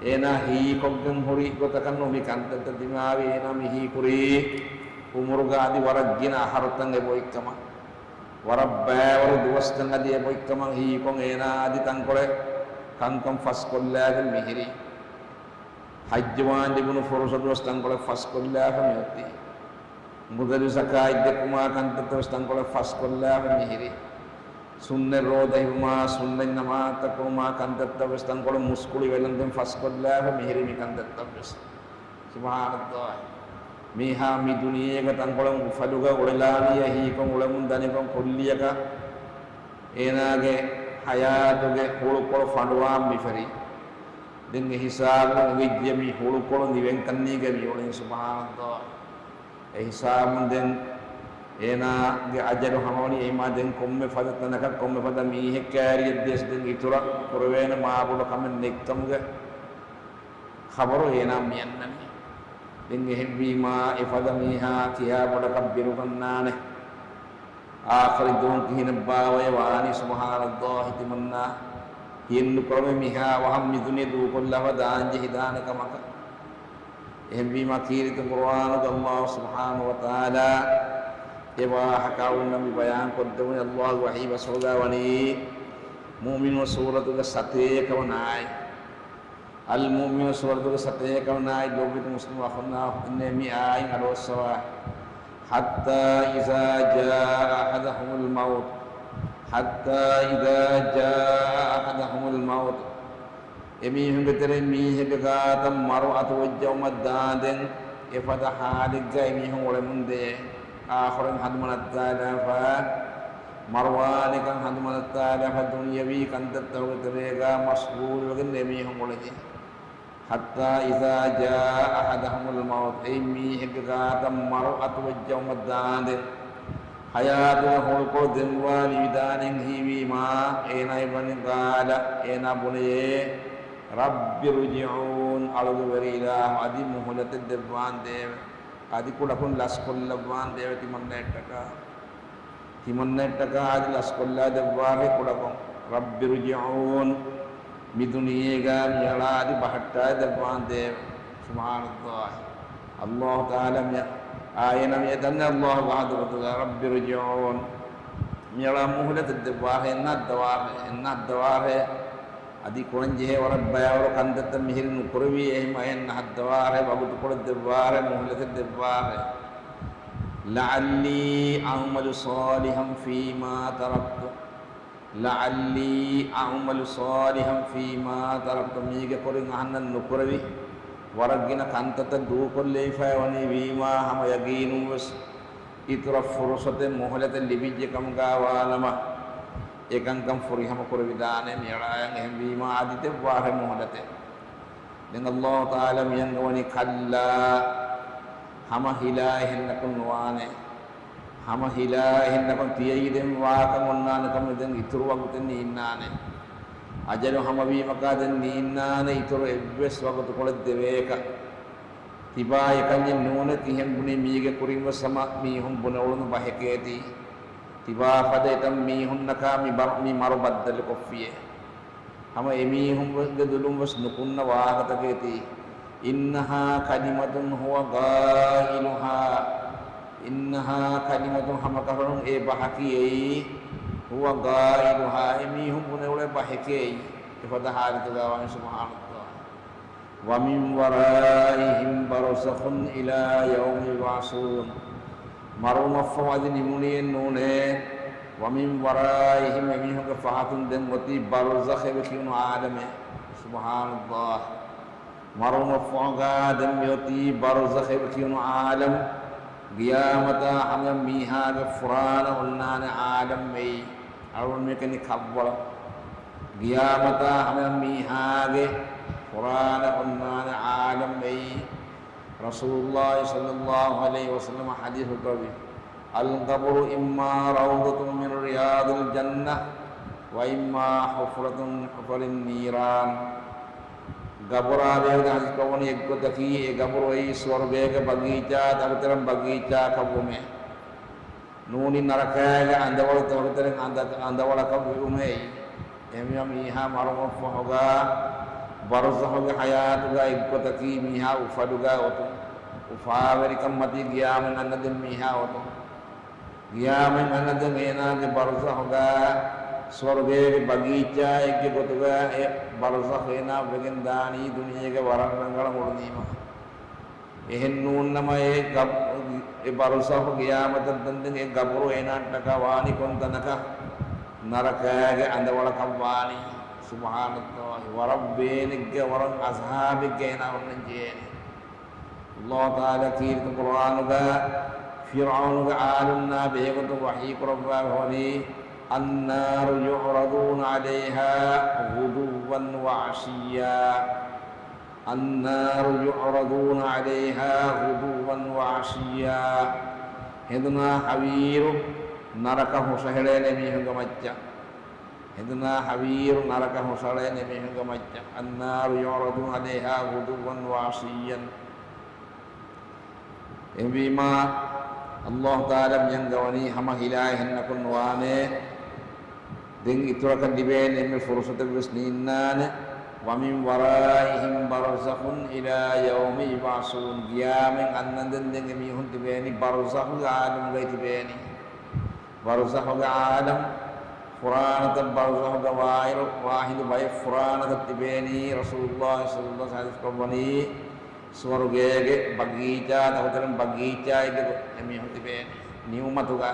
އޭނާ ހީކޮށްގެން ހުރި ގޮތަކަށް ނޫން މި ކަންތައްތައް ދިމާވި. އޭނާ މި ހީކުރީ އުމުރުގަ އަދި ވަރަށް ގިނަ އަހަރުތައް އެބައޮތްކަމަށް، ވަރަށް ބައިވަރު ދުވަސްތައް އަދި އެބައޮތްކަމަށް ހީކޮށް އޭނާ އަދި ތަންކޮޅެއް ކަންކަން ފަސްކޮށްލާގެން މިހިރީ. ޙައްޖުވާން ލިބުނު ފުރުޞަތުވެސް ތަންކޮޅެއް ފަސްކޮށްލާފަ މިއޮތީ. މުދައްރިސް ޒަކާތް ދެއްކުމާ ކަންތައްތައްވެސް ތަންކޮޅެއް ފަސްކޮށްލާފަ މިހިރީ. ސުންނަތް ރޯދަ ހިފުމާ، ސުންނަތް ނަމާދުތައް ކުރުމާ ކަންތައްތައްވެސް ތަންކޮޅެއް މުސްކުޅި ވެލަންދެން ފަސްކޮށްލާފަ މިހިރީ މި ކަންތައްތައްވެސް. ސުބްޙާނައްލާހި. މީހާ މި ދުނިޔޭގަ ތަންކޮޅެއް އުފަލުގަ އުޅެލާނީ ހީކޮށް އުޅެމުން ދަނިކޮށް ކުއްލިއަކަށް އޭނާގެ ޙަޔާތުގެ ހުޅުކޮޅު ފަނޑުވާން މިފެރި. ދެން އެ ހިސާބުން އެނގިއްޖެ މި ހުޅުކޮޅު ނިވެންކަންނީގަ މިއުޅެނީ. ސުބްޙާނައްލާހި. އެ ހިސާބުން ދެން އޭނާގެ އަޖަލު ހަމަވަނީ. އެހިމާ ދެން ކޮންމެ ފަދަ ތަނަކަށް ކޮންމެ ފަދަ މީހެއް ކައިރިއަށް ދިޔަސް ދެން އިތުރަށް ކުރެވޭނެ މާބޮޑު ކަމެއް ނެތްކަމުގެ ޚަބަރު އޭނާ މިއަންނަނީ. ދެން އެހެންވީމާ އެފަދަ މީހާ ކިހާ ބޮޑަކަށް ބިރުގަންނާނެ؟ އާޚިރު ދުވަހު ކިހިނެއްބާވައޭ ވާނީ؟ ސުބްޙާނައްލާހި. ތިމަންނާ ހިޔެއްނުކުރަމޭ މިހާ ވަހަށް މި ދުނިޔެ ދޫކޮށްލާފަ ދާންޖެހިދާނެ ކަމަކަށް. އެހެންވީމާ ކީރިތި ޤުރުއާނުގަ އައްލާހު ސުބްޙާނަހު ވަތަޢާލާ އެ ވާހަކަ އަޅުގަނޑަށް މި ބަޔާން ކޮށްދެވުނީ. އައްލާހުގެ ވަޙީ ބަސްފުޅުގަ ވަނީ މުއުމިނޫން ސޫރަތުގެ ސަތޭކަ ވަނަ އާޔަތް. އަލް މުއުމިނޫން ސޫރަތުގެ ސަތޭކަ ވަނަ އާޔަތް. ލޯބިވެތި މުސްލިމް އަޚުންނާ އުޚްތުންނޭ، މި އާޔަތް އަޑުއައްސަވާ. حتى إذا جاء أحدهم الموت، حتى إذا جاء أحدهم الموت. އެމީހުންގެ ތެރެއިން މީހެއްގެ ގާތަށް މަރު އަތުވެއްޖައުމަށް ދާންދެން އެފަދަ ޙާލެއްގަ އެމީހުން އުޅެމުންދޭ. އާޚިރަތް ހަނދުމަ ނައްތާލާފަ، މަރުވާނެކަން ހަނދުމަ ނައްތާލާފަ، ދުނިޔަވީ ކަންތައްތަކުގެ ތެރޭގަ މަޝްޣޫލުވެގެން އެމީހުން އުޅެނީ. حتى إذا جاء أحدهم الموت، އެއިން މީހެއްގެ ގާތަށް މަރު އަތުވެއްޖައުމަށް ދާންދެން، ޙަޔާތުގެ ހުޅުކޮޅު ދެންވާ ނިވިދާނެ ހީވީމާ، އޭނާ އެބަނި ޤާލަ، އޭނާ ބުނެޔޭ، رب ارجعون، އަޅުގެ ވެރި އިލާހު، އަދި މުހުލަތެއް ދެއްވާނދޭވެ. އަދި ކުޑަކޮށް ލަސްކޮށްލައްވާނދޭވެ ތިމަންނައަށްޓަކާ. ތިމަންނައަށްޓަކާ އަދި ލަސްކޮށްލާ ދެއްވާށޭ ކުޑަކޮށް. رب ارجعون. މި ދުނިޔޭގަ މިއަޅާ އަދި ބަހައްޓާ ދެއްވާނދޭވެ. ސުބްޙާނައްލާހި. އައްލާހު ތަޢާލާ މި އާޔަތް މި ދަންނަ އައްލާހުގެ ޙަޟްރަތުގަ، رب ارجعون. މިއަޅާ މުހުލަތެއް ދެއްވާށޭ، އެންނަ ހައްދަވާށޭ، އެންނަ ހައްދަވާށޭ. އަދި ކުރަންޖެހޭ ވަރަށް ބައިވަރު ކަންތައްތައް މިހިރީ ނުކުރެވި. އެހެން އެންނަ ހައްދަވާށޭ، ވަގުތުކޮޅެއް ދެއްވާށޭ، މުހުލަތެއް ދެއްވާށޭ. لعلي أعمل صالحا فيما تركت، لعلي أعمل صالحا فيما تركت. މީގެ ކުރިން އަހަންނަށް ނުކުރެވި ވަރަށް ގިނަ ކަންތައްތައް ދޫކޮށްލައިފައި ވަނީ ވީމާ، ހަމަ ޔަގީނުންވެސް އިތުރަށް ފުރުޞަތެއް މުހުލަތެއް ލިބިއްޖެ ކަމުގަ ވާނަމަ، އެކަންކަން ފުރިހަމަ ކުރެވިދާނެ މިއަޅާއަށް. އެހެންވީމާ އަދި ދެއްވާށޭ މުހުލަތެއް. ދެން އައްލާހު ތަޢާލާ މިއަންގަވަނީ كلا، ހަމަ ހިލާ އެހެންނަކުން ނުވާނެ. ހަމަ ހިލާ އެހެންނަކުން ތިޔައީ ދެން ވާކަން އޮންނާނެ ކަމެއް ދެން އިތުރު ވަގުތެއް ނީންނާނެ. އަޖަލު ހަމަވީމަކާ ދެން ނީންނާނެ އިތުރު އެއްވެސް ވަގުތުކޮޅެއް ދެވޭކަށް. ތިބާ އެކަންޏެއް ނޫނޭ ތިހެން ބުނީ މީގެ ކުރިންވެސް ހަމަ މީހުން ބުނެ އުޅުނު ބަހެކޭތީ. ތިބާ ފަދަ އެތަން މީހުންނަކާ މި ބަރު، މި މަރު ބައްދަލުކޮށްފިޔޭ. ހަމަ އެމީހުންގެ ދުލުން ވެސް ނުކުންނަ ވާހަކަތަކޭތީ. إنها كلمة هو قائلها، إنها كلمة، ހަމަކަށަވަރުން އެ ބަހަކީ އެއީ، هو قائلها، އެ މީހުން ބުނެ އުޅޭ ބަހެކޭ އެއީ. އެފަދަ ޙާލަތުގަ ވާނީ، ސުބްޙާނަﷲ. ومن ورائهم برزخ إلى يوم يبعثون. މަރުވުމަށްފަހު އަދި ނިމުނީއެއް ނޫނޭ. ومن ورائهم، އެމީހުންގެ ފަހަތުން ދެން އޮތީ ބަރުޒަޚް އެބަ ކިޔުނު ޢާލަމެއް. ސުބްޙާނަﷲ. މަރުވުމަށްފަހުގަ ދެން މިއޮތީ ބަރުޒަޚް އެބަ ކިޔުނު ޢާލަމް. ގިޔާމަތާ ހަމަ މީހާގެ ފުރާނަ އޮންނާނެ ޢާލަމް އެއީ. އަޅުގަނޑު މިއަކަނި ކަށްވަޅަށް. ގިޔާމަތާ ހަމަ މީހާގެ ފުރާނަ އޮންނާނެ ޢާލަމް އެއީ. ރަސޫލުﷲ ޞައްލަﷲ ޢަލައިހި ވަސައްލަމަ ޙަދީޘް ކުރެއްވި، القبر إما روضة من رياض الجنة وإما حفرة من حفر النيران. ގަބުރާ ބެހޭގޮތުން ޙަދީޘް ކުރެއްވުނީ އެއްގޮތަކީ، އެ ގަބުރު އެއީ ސުވަރުގޭގެ ބަގީޗާ ތަކުތިރިން ބަގީޗާ ކަށްވުމޭ. ނޫނީ ނަރަކައިގެ އަނދަވަޅު ތަކުތިރިން އަނދަ-، އަނދަވަޅަކަށް ވެވުމޭ. އެހެންވީމަ މީހާ މަރުވުމަށްފަހުގަ ބަރުޒަޚުގެ ޙަޔާތުގަ އެއްގޮތަކީ މީހާ އުފަލުގަ އޮތުން. އުފާވެރިކަން މަތީ ގިޔާމަތް އަންނަ ދެން މީހާ އޮތުން. ގިޔާމަތް އަންނަ ދެން އޭނާގެ ބަރުޒަޚުގަ ސުވަރުގޭގެ ބަގީޗާއެއްގެ ގޮތުގަ އެ ބަރުޒަޚު އޭނާ ވެގެން ދާނީ ދުނިޔޭގެ ވަރަށް ރަނގަޅަށް އުޅުނީމަ. އެހެން ނޫންނަމަ އެ ގަބް-، އެ ބަރުޒަޚު ގިޔާމަތަށް ދަންދެން އެ ގަބުރު އޭނާއަށްޓަކާ ވާނީ ކޮންތަނަކަށް؟ ނަރަކައިގެ އަނދަވަޅަކަށް ވާނީ. ސުބްޙާނަﷲ. ވަރަށް ބޭނެއްގެ ވަރަށް އަޒާބެއްގަ އޭނާ އޮންނަން ޖެހޭނެ. ﷲ ތަޢާލާ ކީރިތި ޤުރްއާނުގަ ފިރްޢައުނުގެ އާލުންނާ ބެހޭގޮތުން ވަޙީ ކުރައްވާފަ ވަނީ، النار يعرضون عليها غدوا وعشيا. النار يعرضون عليها غدوا وعشيا. ހެނދުނާ ހަވީރު ނަރަކަ ހުށަހެޅޭނެ މީހުންގެ މައްޗަށް. ހެނދުނާ ހަވީރު ނަރަކަ ހުށަހެޅޭނެ މީހުންގެ މައްޗަށް. النار يعرضون عليها غدوا وعشيا. އެހެންވީމާ، ﷲ ތަޢާލާ މިއަންގަވަނީ ހަމަ ހިލާ އެހެންނަކުން ނުވާނޭ. ދެން އިތުރަކަށް ލިބޭނެ އެންމެ ފުރުޞަތެއް ވެސް ނީންނާނެ. ومن ورائهم برزخ إلى يوم يبعثون. ގިޔާމަތް އަންނަންދެން ދެން އެމީހުން ތިބޭނީ ބަރުޒަޚުގެ ޢާލަމުގައި ތިބޭނީ. ބަރުޒަޚުގެ ޢާލަމް، ފުރާނަތައް ބަރުޒަޚުގަ ވާއިރު، ވާހިނދު ބައެއް ފުރާނަތައް ތިބޭނީ. ރަސޫލުﷲ ޞައްލަﷲ ޢަލައިހި ވަސައްލަމަ ޙަދީޘް ކުރައްވަނީ، ސުވަރުގޭގެ ބަގީޗާ، ތަކުތިރިން ބަގީޗާއެއްގެ އެމީހުން ތިބޭނީ ނިޢުމަތުގަ.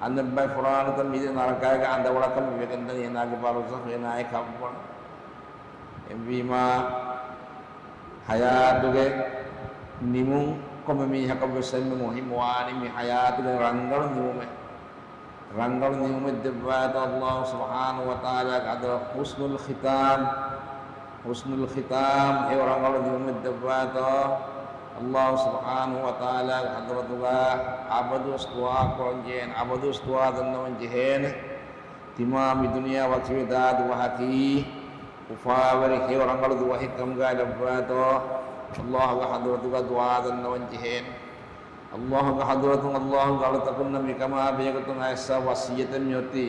އަނެއްބައި ފުރާނަތައް މި ނަރަކައިގެ އަނދަވަޅަކަށް ވެގެންދަނީ އޭނާގެ ބަރުޒަޚު އޭނާގެ ކަށްވަޅު. އެހެންވީމާ، ޙަޔާތުގެ ނިމުން ކޮންމެ މީހަކަށް ވެސް އެންމެ މުހިއްމު ވާނީ މި ޙަޔާތުގެ ރަނގަޅު ނިމުމެއް. ރަނގަޅު ނިމުމެއް ދެއްވާތޯ ﷲ ސުބްޙާނަހޫ ވަތަޢާލާގެ ޙަޟްރަތު ޙުސްނުލް ޚިތާމް، ޙުސްނުލް ޚިތާމް ހެޔޮ ރަނގަޅު ނިމުމެއް ދެއްވާތޯ، ﷲ ސުބްޙާނަހޫ ވަތަޢާލާގެ ޙަޟްރަތުގަ އަބަދުވެސް ދުޢާ ކުރަން ޖެހޭނެ، އަބަދުވެސް ދުޢާ ދަންނަވަން ޖެހޭނެ. ތިމާ މި ދުނިޔެއަށް ވަކިވެދާ ދުވަހަކީ، އުފާވެރި ހެޔޮ ރަނގަޅު ދުވަހެއް ކަމުގައި ލައްވާތޯ، ﷲގެ ޙަޟްރަތުގަ ދުޢާ ދަންނަވަން ޖެހޭނެ. ﷲގެ ޙަޟްރަތުން ﷲގެ އަޅުތަކުންނަށް މިކަމާ ބެހޭގޮތުން އައިސްފަ ވަޞިއްޔަތެއް މިއޮތީ.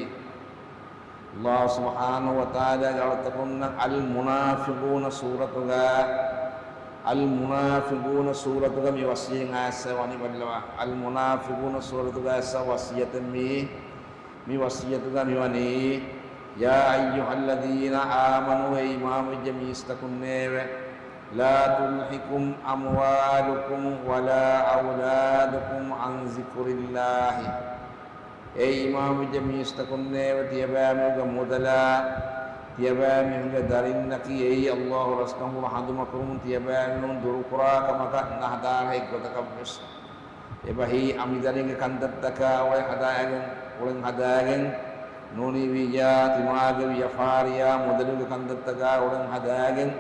ﷲ ސުބްޙާނަހޫ ވަތަޢާލާގެ އަޅުތަކުންނަށް އަލް މުނާފިޤޫނަ ސޫރަތުގަ، އަލް މުނާފިޤޫނަ ސޫރަތުގަ މި ވަޞިއްޔަތް އައިސްފަ ވަނީ ބައްލަވާ. އަލް މުނާފިޤޫނަ ސޫރަތުގަ އައިސްފަ ވަޞިއްޔަތެއް މީ. މި ވަޞިއްޔަތުގަ މިވަނީ، يا أيها الذين آمنوا، އޭ އީމާންވެއްޖެ މީސްތަކުންނޭވެ، لا تلهكم أموالكم ولا أولادكم عن ذكر الله. އޭ އީމާންވެއްޖެ މީސްތަކުންނޭވެ، ތިޔަބައިމީހުންގެ މުދަލާ، ތިޔަބައިމީހުންގެ ދަރިންނަކީ އެއީ ﷲ ރަސްކަންފުޅު ހަނދުމަކުރުމުން ތިޔަބައިމީހުން ދުރުކުރާ ކަމަކަށް ނަހަދާނެ އެއްގޮތަކަށްވެސް. އެބަހީ އަނބިދަރިންގެ ކަންތައްތަކާ އުޅެން ހަދާގެން، އުޅެން ހަދާގެން، ނޫނީ ވިއްޔާ ތިމާގެ ވިޔަފާރިޔާ މުދަލުގެ ކަންތައްތަކާ އުޅެން ހަދާގެން،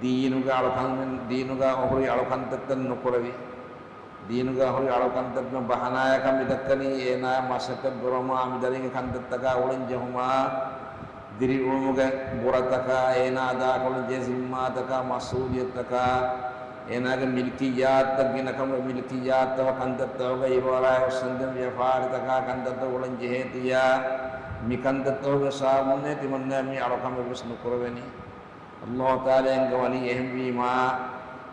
ދީނުގެ އަޅުކަން، ދީނުގަ ހުރި އަޅުކަންތައްތައް ނުކުރެވި. ދީނުގަ ހުރި އަޅުކަންތައް ބަހަނާޔަކަށް މިދައްކަނީ އޭނާ މަސައްކަތް ކުރުމާ އަނބިދަރިންގެ ކަންތައްތަކާ އުޅެން ޖެހުމާ، ދިރިއުޅުމުގެ ބުރަތަކާ، އޭނާ އަދާކޮށްލަން ޖެހޭ ޒިންމާތަކާ، މަސްއޫލިއްޔަތުތަކާ، އޭނާގެ މިލްކިއްޔާތުތައް ގިނަކަމުގެ މިލްކިއްޔާތުތަކާ ކަންތައްތަކުގައި އިބާރާތް އޮއްސަންދެން ވިޔަފާރިތަކާ ކަންތައްތައް އުޅެން ޖެހޭތިއްޔާ، މި ކަންތައްތަކުގެ ސަބަބުންނޭ ތިމަންނަ މި އަޅުކަމެއް ވެސް ނުކުރެވެނީ. ﷲ ތަޢާލާ އެންގަވަނީ އެހެންވީމާ،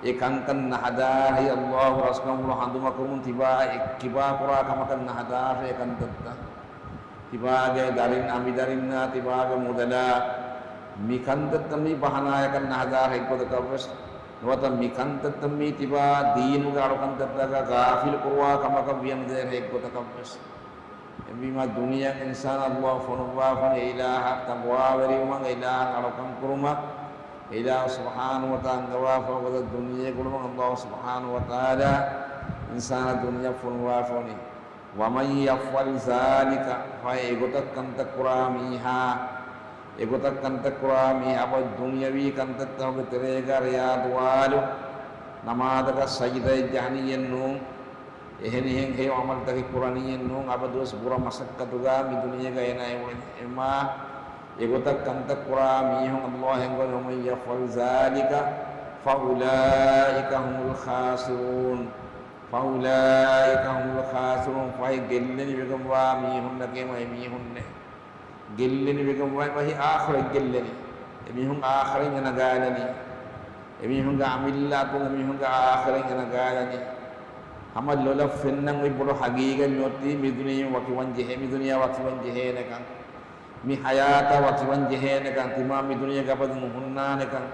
އެ ކަންކަން ނަހަދާހެއް އައްލާހު ރަސްކަނބުޅު ހަނދުމަކުރުން ތިބާ އެ ކިބާ ކުރާ ކަމަކަށް ނަހަދާށޭ ކަންތައްތައް. ތިބާގެ ދަރިން އަނބިދަރިންނާ ތިބާގެ މުދަލާ މި ކަންތައްތައް މީ ބަހަނާޔަކަށް ނަހަދާށޭ އެއްގޮތަކަށްވެސް. ނުވަތަ މި ކަންތައްތައް މީ ތިބާ ދީނުގެ އަޅުކަންތައްތަކަށް ޣާފިލު ކުރުވާ ކަމަކަށް ވިޔަނުދޭށޭ އެއްގޮތަކަށްވެސް. އެހެންވީމާ ދުނިޔެއަށް އިންސާނާ އައްލާހު ފޮނުއްވާފަނީ އެ އިލާހަށް ތަޤްވާވެރިވުމަށް، އެ އިލާހަށް އަޅުކަން ކުރުމަށް، އެ އިލާހު ސުބްޙާނަހޫ ވަތަޢާލާ އަންގަވާފަ ގޮތަށް ދުނިޔެ ގުޅުމަށް އައްލާހު ސުބްޙާނަހޫ ވަތަޢާލާ އިންސާނާ ދުނިޔެއަށް ފޮނުއްވާފަވަނީ. وَمَن يَفْعَلْ ذَٰلِكَ، ފަހެ އެގޮތަށް ކަންތައް ކުރާ މީހާ، އެގޮތަށް ކަންތައް ކުރާ މީހާ އަބަދު ދުނިޔަވީ ކަންތައްތަކުގެ ތެރޭގަ ރެޔާ ދުވާލު ނަމާދަކަށް ސަޖިދައެއް ޖަހަނީއެއް ނޫން. އެހެނިހެން ހެޔޮ ޢަމަލުތަކެއް ކުރަނީއެއް ނޫން، އަބަދުވެސް ބުރަ މަސައްކަތުގަ މި ދުނިޔޭގަ އޭނާ އެ އުޅެނީ. އެމާ އެގޮތަށް ކަންތައް ކުރާ މީހުން އައްލާހު އެންގުވަނީ، وَمَن يَفْعَلْ ذَٰلِكَ فَأُولَٰئِكَ هُمُ الْخَاسِرُونَ، فَأُولَٰئِكَ هُمُ الْخَاسِرُونَ، ފަހެ ގެއްލެނިވެގެންވާ މީހުންނަކީ އެމީހުންނޭ. ގެއްލެނިވެގެންވާ އެބަހީ އާޚިރަތް ގެއްލެނީ. އެމީހުން އާޚިރަތް އެނަގާލަނީ. އެމީހުންގެ އަމިއްލަ އަތުން އެމީހުންގެ އާޚިރަތް އެނަގާލަނީ. ހަމަ ލޮލަށް ފެންނަން އޮތް ބޮޑު ހަގީގަތް މިއޮތީ މި ދުނިޔެ ވަކިވަން ޖެހޭ، މި ދުނިޔެ ވަކިވަން ޖެހޭނެކަން. މި ޙަޔާތާ ވަކިވަން ޖެހޭނެކަން، ތިމާ މި ދުނިޔޭގަ އަބަދުން ހުންނާނެކަން،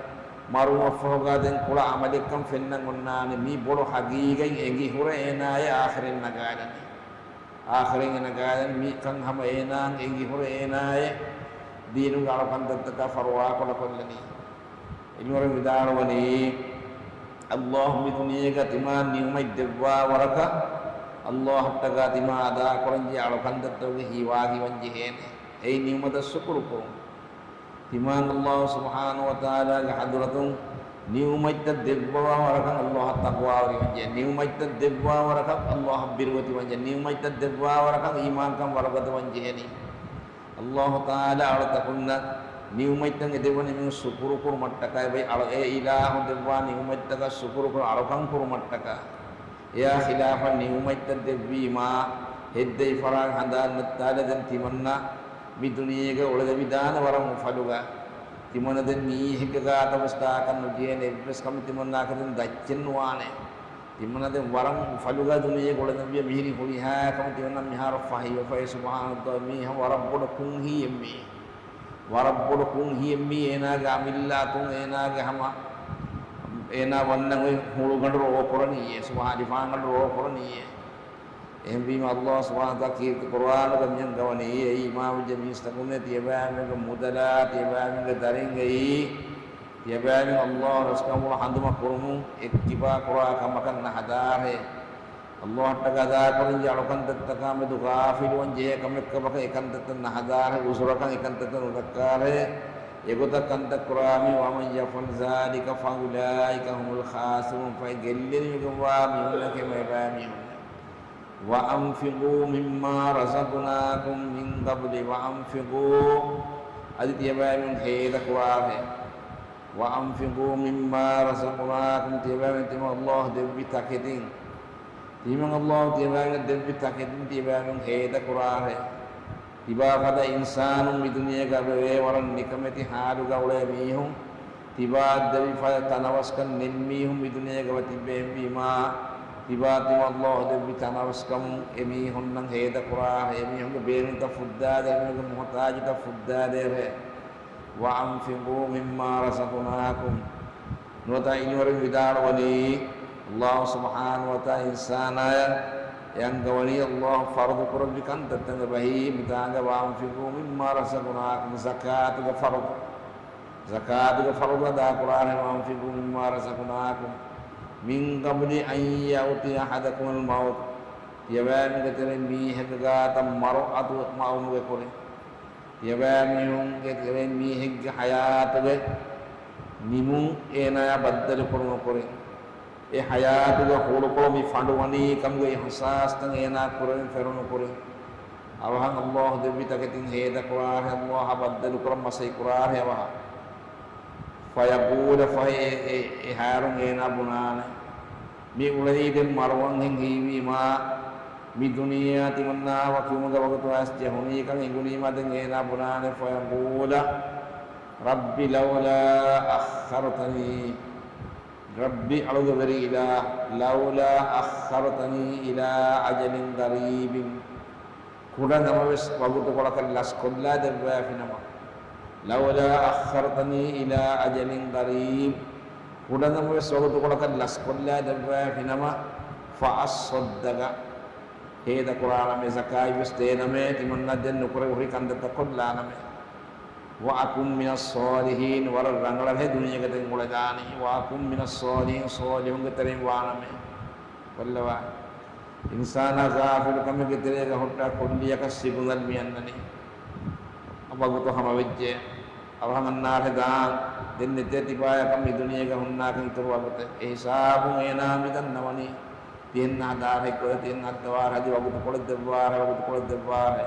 މަރުވުމަށްފަހުގަ ދެން ކުޅަ ޢަމަލެއްކަން ފެންނަން އޮންނާނެ. މި ބޮޑު ހަގީގަތް އެނގި ހުރެ އޭނާއެ އާޚިރަތް ނަގާލަނީ. އާޚިރަތް ނަގާލަނީ. މިކަން ހަމަ އޭނާއަށް އެނގި ހުރެ އޭނާއެ ދީނުގެ އަޅުކަންތައްތަކާ ފަރުވާކޮޅަކޮށްލަނީ. އިލްމުވެރިން ވިދާޅުވަނީ، އައްލާހު މި ދުނިޔޭގަ ތިމާ ނިޢުމަތް ދެއްވާ ވަރަކަށް، އައްލާހަށްޓަކާ ތިމާ އަދާކުރަންޖެހޭ އަޅުކަންތައްތަކުގެ ހީވާ ހިވަން ޖެހޭނެ. އެއީ ނިޢުމަތަށް ޝުކުރު ކުރުން. ތިމާން އައްލާހު ސުބްޙާނަހޫ ވަތަޢާލާގެ ޙަޟްރަތުން ނިޢުމަތްތައް ދެއްވާ ވަރަކަށް އައްލާހަށް ތަޤްވާވެރިވަންޖެހޭ. ނިޢުމަތްތައް ދެއްވާ ވަރަކަށް އައްލާހަށް ބިރުވެތިވަންޖެހޭ. ނިޢުމަތްތައް ދެއްވާ ވަރަކަށް އީމާންކަން ވަރުގަދަވަންޖެހޭނީ. އައްލާހު ތަޢާލާ އަޅުތަކުންނަށް ނިޢުމަތްތައް އެދެއްވަނީ މީހުން ޝުކުރު ކުރުމަށްޓަކާ، އެބައި އަޅު، އެ އިލާހު ދެއްވާ ނިޢުމަތްތަކަށް ޝުކުރު ކުރު އަޅުކަން ކުރުމަށްޓަކާ. އެއާ ޚިލާފަށް ނިޢުމަތްތައް ދެއްވީމާ، ހެއްދެވި ފަރާގެ ހަނދާން ނައްތާލަ ދެން ތިމަންނަ މި ދުނިޔޭގަ އުޅެދެވިދާނެ ވަރަށް އުފަލުގަ. ތިމަންނަ ދެން މީހެއްގެ ގާތަށް ވެސް ދާކަށް ނުޖެހޭނެ އެއްވެސް ކަމެއް ތިމަންނާއަކަށް ދެން ދައްޗެއް ނުވާނެ. ތިމަންނަ ދެން ވަރަށް އުފަލުގަ ދުނިޔޭގަ އުޅެދެންވިޔަ މިހިރީ ހުރިހާ ކަމެއް ތިމަންނަ މިހާރު ފަހިވެފައި ސުބްޙާނަﷲ މީ ހަމަ ވަރަށް ބޮޑު ކުންހީއެއް މީ. ވަރަށް ބޮޑު ކުންހިއެއް މީ އޭނާގެ އަމިއްލަ އަތުން އޭނާގެ ހަމަ އޭނާ ވަންނަން އޮތް ހުޅުގަނޑު ރޯ ކުރަނީއޭ، ސުބްޙާ، ލިފާންގަނޑު ރޯ ކުރަނީއޭ. އެހެންވީމަ އައްލާހު ސުބްޙާނަހޫ ވަތަޢާލާ ކީރިތި ޤުރުއާނުގަ މިއަންގަވަނީ، އޭ އީމާންވެއްޖެ މީސްތަކުންނޭ، ތިޔަބައިމީހުންގެ މުދަލާ، ތިޔަބައިމީހުންގެ ދަރިންގައި، ތިޔަބައިމީހުން އައްލާހު ރަސްކަނބުޅު ހަނދުމަ ކުރުމުން އެއްކިބާ ކުރާ ކަމަކަށް ނަހަދާށޭ. އައްލާހަށްޓަކާ އަދާކުރަންޖެހޭ އަޅުކަންތައްތަކާމެދު ޣާފިލުވަން ޖެހޭ ކަމެއްކަމަކަށް އެކަންތައްތައް ނަހަދާށޭ، އުޒުރަކަށް އެކަންތައްތައް ނުދައްކާށޭ. އެގޮތަށް ކަންތައް ކުރާ މީ، وَمَن يَفْعَلْ ذَٰلِكَ فَأُولَئِكَ هُمُ الْخَاسِرُونَ، ފަހެ ގެއްލެނިވެގެންވާ މީހުންނަކީ އެބައިމީހުންނޭ. وَأَنفِقُوا مِمَّا رَزَقْنَاكُم مِّن قَبْلِ، وَأَنفِقُوا، އަދި ތިޔަބައިމީހުން ހޭދަކުރާށޭ. وَأَنفِقُوا مِمَّا رَزَقْنَاكُم، ތިޔަބައިމީހުން ތިމަން އައްލާހު ދެއްވި ތަކެތިން، ތިމަން އައްލާހު ތިޔަބައިމީހުން ދެއްވި ތަކެތިން ތިޔަބައިމީހުން ހޭދަކުރާށޭ. ތިބާފަދަ އިންސާނުން މި ދުނިޔޭގަ އަބަދުވެ ވަރަށް ނިކަމެތި ޙާލުގަ އުޅޭ މީހުން، ތިބާއަށް ދެވިފަ ތަނަވަސްކަން ނެތް މީހުން މި ދުނިޔޭގަ ވަތިއްބެ އެހެންވީމާ، ތިބާ ތިމަން އައްލާހު ދެއްވި ތަނަވަސްކަމުން އެ މީހުންނަށް ހޭދަކުރާށޭ، އެ މީހުންގެ ބޭނުންތައް ފުއްދާދޭށޭ، އެ މީހުންގެ މުޙުތާޖުތައް ފުއްދާދޭށޭ. وَأَنفِقُوا مِمَّا رَزَقْنَاكُم. ނުވަތަ އިލްމުވެރިން ވިދާޅުވަނީ، އައްލާހު ސުބްޙާނަހޫ ވަތަޢާލާ އިންސާނާޔަށް އެ އަންގަވަނީ އައްލާހު ފަރުޟު ކުރެއްވި ކަންތައްތައް އެބަހީ މިތާނގަ، وَأَنفِقُوا مِمَّا رَزَقْنَاكُم، ޒަކާތުގެ ފަރުޟު. ޒަކާތުގެ ފަރުޟު އަދާކުރާށޭ، وَأَنفِقُوا مِمَّا رَزَقْنَاكُم مِّن قَبْلِ أَن يَأْتِيَ أَحَدَكُمُ الْمَوْتُ. ތިޔަބައިމީހުންގެ ތެރެއިން މީހެއްގެ ގާތަށް މަރު އަތުވެ އައުމުގެ ކުރިން، ތިޔަބައިމީހުންގެ ތެރެއިން މީހެއްގެ ޙަޔާތުގެ ނިމުން އޭނާޔާ ބައްދަލުކުރުމުގެ ކުރިން، އެ ޙަޔާތުގެ ހުޅުކޮޅު މި ފަނޑުވަނީ ކަމުގެ އިޙްސާސްތައް އޭނާ ކުރެވެން ފެނުނު ކުރިން، އަވަހަށް އައްލާހު ދެއްވި ތަކެތިން ހޭދަކުރާށޭ، އައްލާހަށް ބައްދަލުކުރަން މަސައްކަތްކުރާށޭ އަވަހަށް. فَيَقُولُ، ފަހެ އެ، އެ، އެހާރުން އޭނާ ބުނާނެ، މި އުޅެނީ ދެން މަރުވަންހެން ހީވީމާ، މި ދުނިޔެއާ ތިމަންނާ ވަކިވުމުގެ ވަގުތު އައިސް ޖެހުނީކަން އެނގުނީމާ ދެން އޭނާ ބުނާނެ، فَيَقُولُ رَبِّ لَوْلَا أَخَّرْتَنِي رب، އަޅުގެ ވެރި އިލާހް، لولا أخرتني إلى أجل قريب، ކުޑަނަމަވެސް ވަގުތުކޮޅަކަށް ލަސްކޮށްލާ ދެއްވާފިނަމަ. لولا أخرتني إلى أجل قريب، ކުޑަނަމަވެސް ވަގުތުކޮޅަކަށް ލަސްކޮށްލާ ދެއްވާފިނަމަ، فأصدق، ހޭދަކުރާނަމޭ، ޒަކާތްވެސް ދޭނަމޭ، ތިމަންނާ ދެން ނުކުރެވި ހުރި ކަންތައްތައް ކޮށްލާނަމޭ. وأكن من الصالحين، ވަރަށް ރަނގަޅަށް ދުނިޔޭގަ ދެން އުޅެދާނީ. وأكن من الصالحين، ޞާލިޙުންގެ ތެރެއިން ވާނަމޭ. ކޮށްލަވާ. އިންސާނާ ޣާފިލުކަމެއްގެ ތެރޭގަ ހުއްޓާ ކޮންޑިއަކަށް ސިގުނަލް މިއަންނަނީ. ވަގުތު ހަމަވެއްޖެ. އަވަހަށް އަންނާށޭ ދާން. ދެން ނެތޭ ތިބާޔަކަށް މި ދުނިޔޭގަ ހުންނާކަށް އިތުރު ވަގުތެއް. އެ ހިސާބުން އޭނާ މިދަންނަވަނީ. ތިހެން ހަދާ ހެއްކޮތަ، ތިހެން ހައްދަވާށޭ، އަދި ވަގުތުކޮޅެއް ދެއްވާށޭ، ވަގުތުކޮޅެއް ދެއްވާށޭ.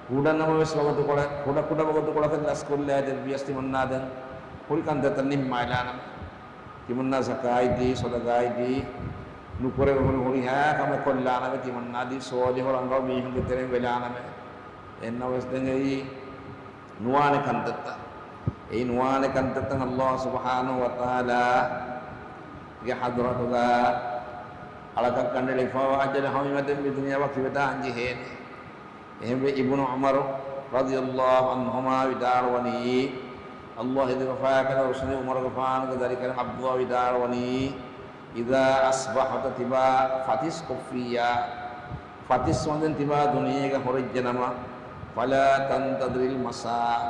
ކުޑަނަމަވެސް ވަގުތުކޮޅެއް، ކުޑަ ކުޑަ ވަގުތުކޮޅަކަށް ލަސްކޮށްލާ ދެއްވިޔަސް ތިމަންނާ ދެން ހުރި ކަންތައްތައް ނިންމާލާނަމޭ. ތިމަންނާ ޒަކާތް ދީ، ޞަދަޤާތް ދީ، ނުކުރެވި ހުރި ހުރިހާ ކަމެއް ކޮށްލާނަމޭ، ތިމަންނާ ދީ ޞާލިޙު ރަނގަޅު މީހުންގެ ތެރެއިން ވެލާނަމޭ. އެހެންނަމަވެސް ދެން އެއީ ނުވާނެ ކަންތައްތައް. އެއީ ނުވާނެ ކަންތައްތައް ﷲ ސުބްޙާނަހޫ ވަތަޢާލާގެ ޙަޟްރަތުގަ އަޅަކަށް ކަނޑައެޅިފައިވާ އަޖަލު ހަމަވީމަ ދެން މި ދުނިޔެ ވަކިވެދާން ޖެހޭނެ. އެހެންވެ، އިބްނު ޢުމަރު ރަޟިޔަﷲ ޢަންހުމާ ވިދާޅުވަނީ، ﷲ ހެދިވެފާކަން ރުޝްދީ ޢުމަރުގެފާނުގެ ދަރިކަލުން ޢަބްދުﷲ ވިދާޅުވަނީ، إذا أصبحت، ތިބާ ފަތިސް ކޮށްފިއްޔާ، ފަތިސް ވަންދެން ތިބާ ދުނިޔޭގަ ހުރެއްޖެނަމަ، فلا تنتظر المساء،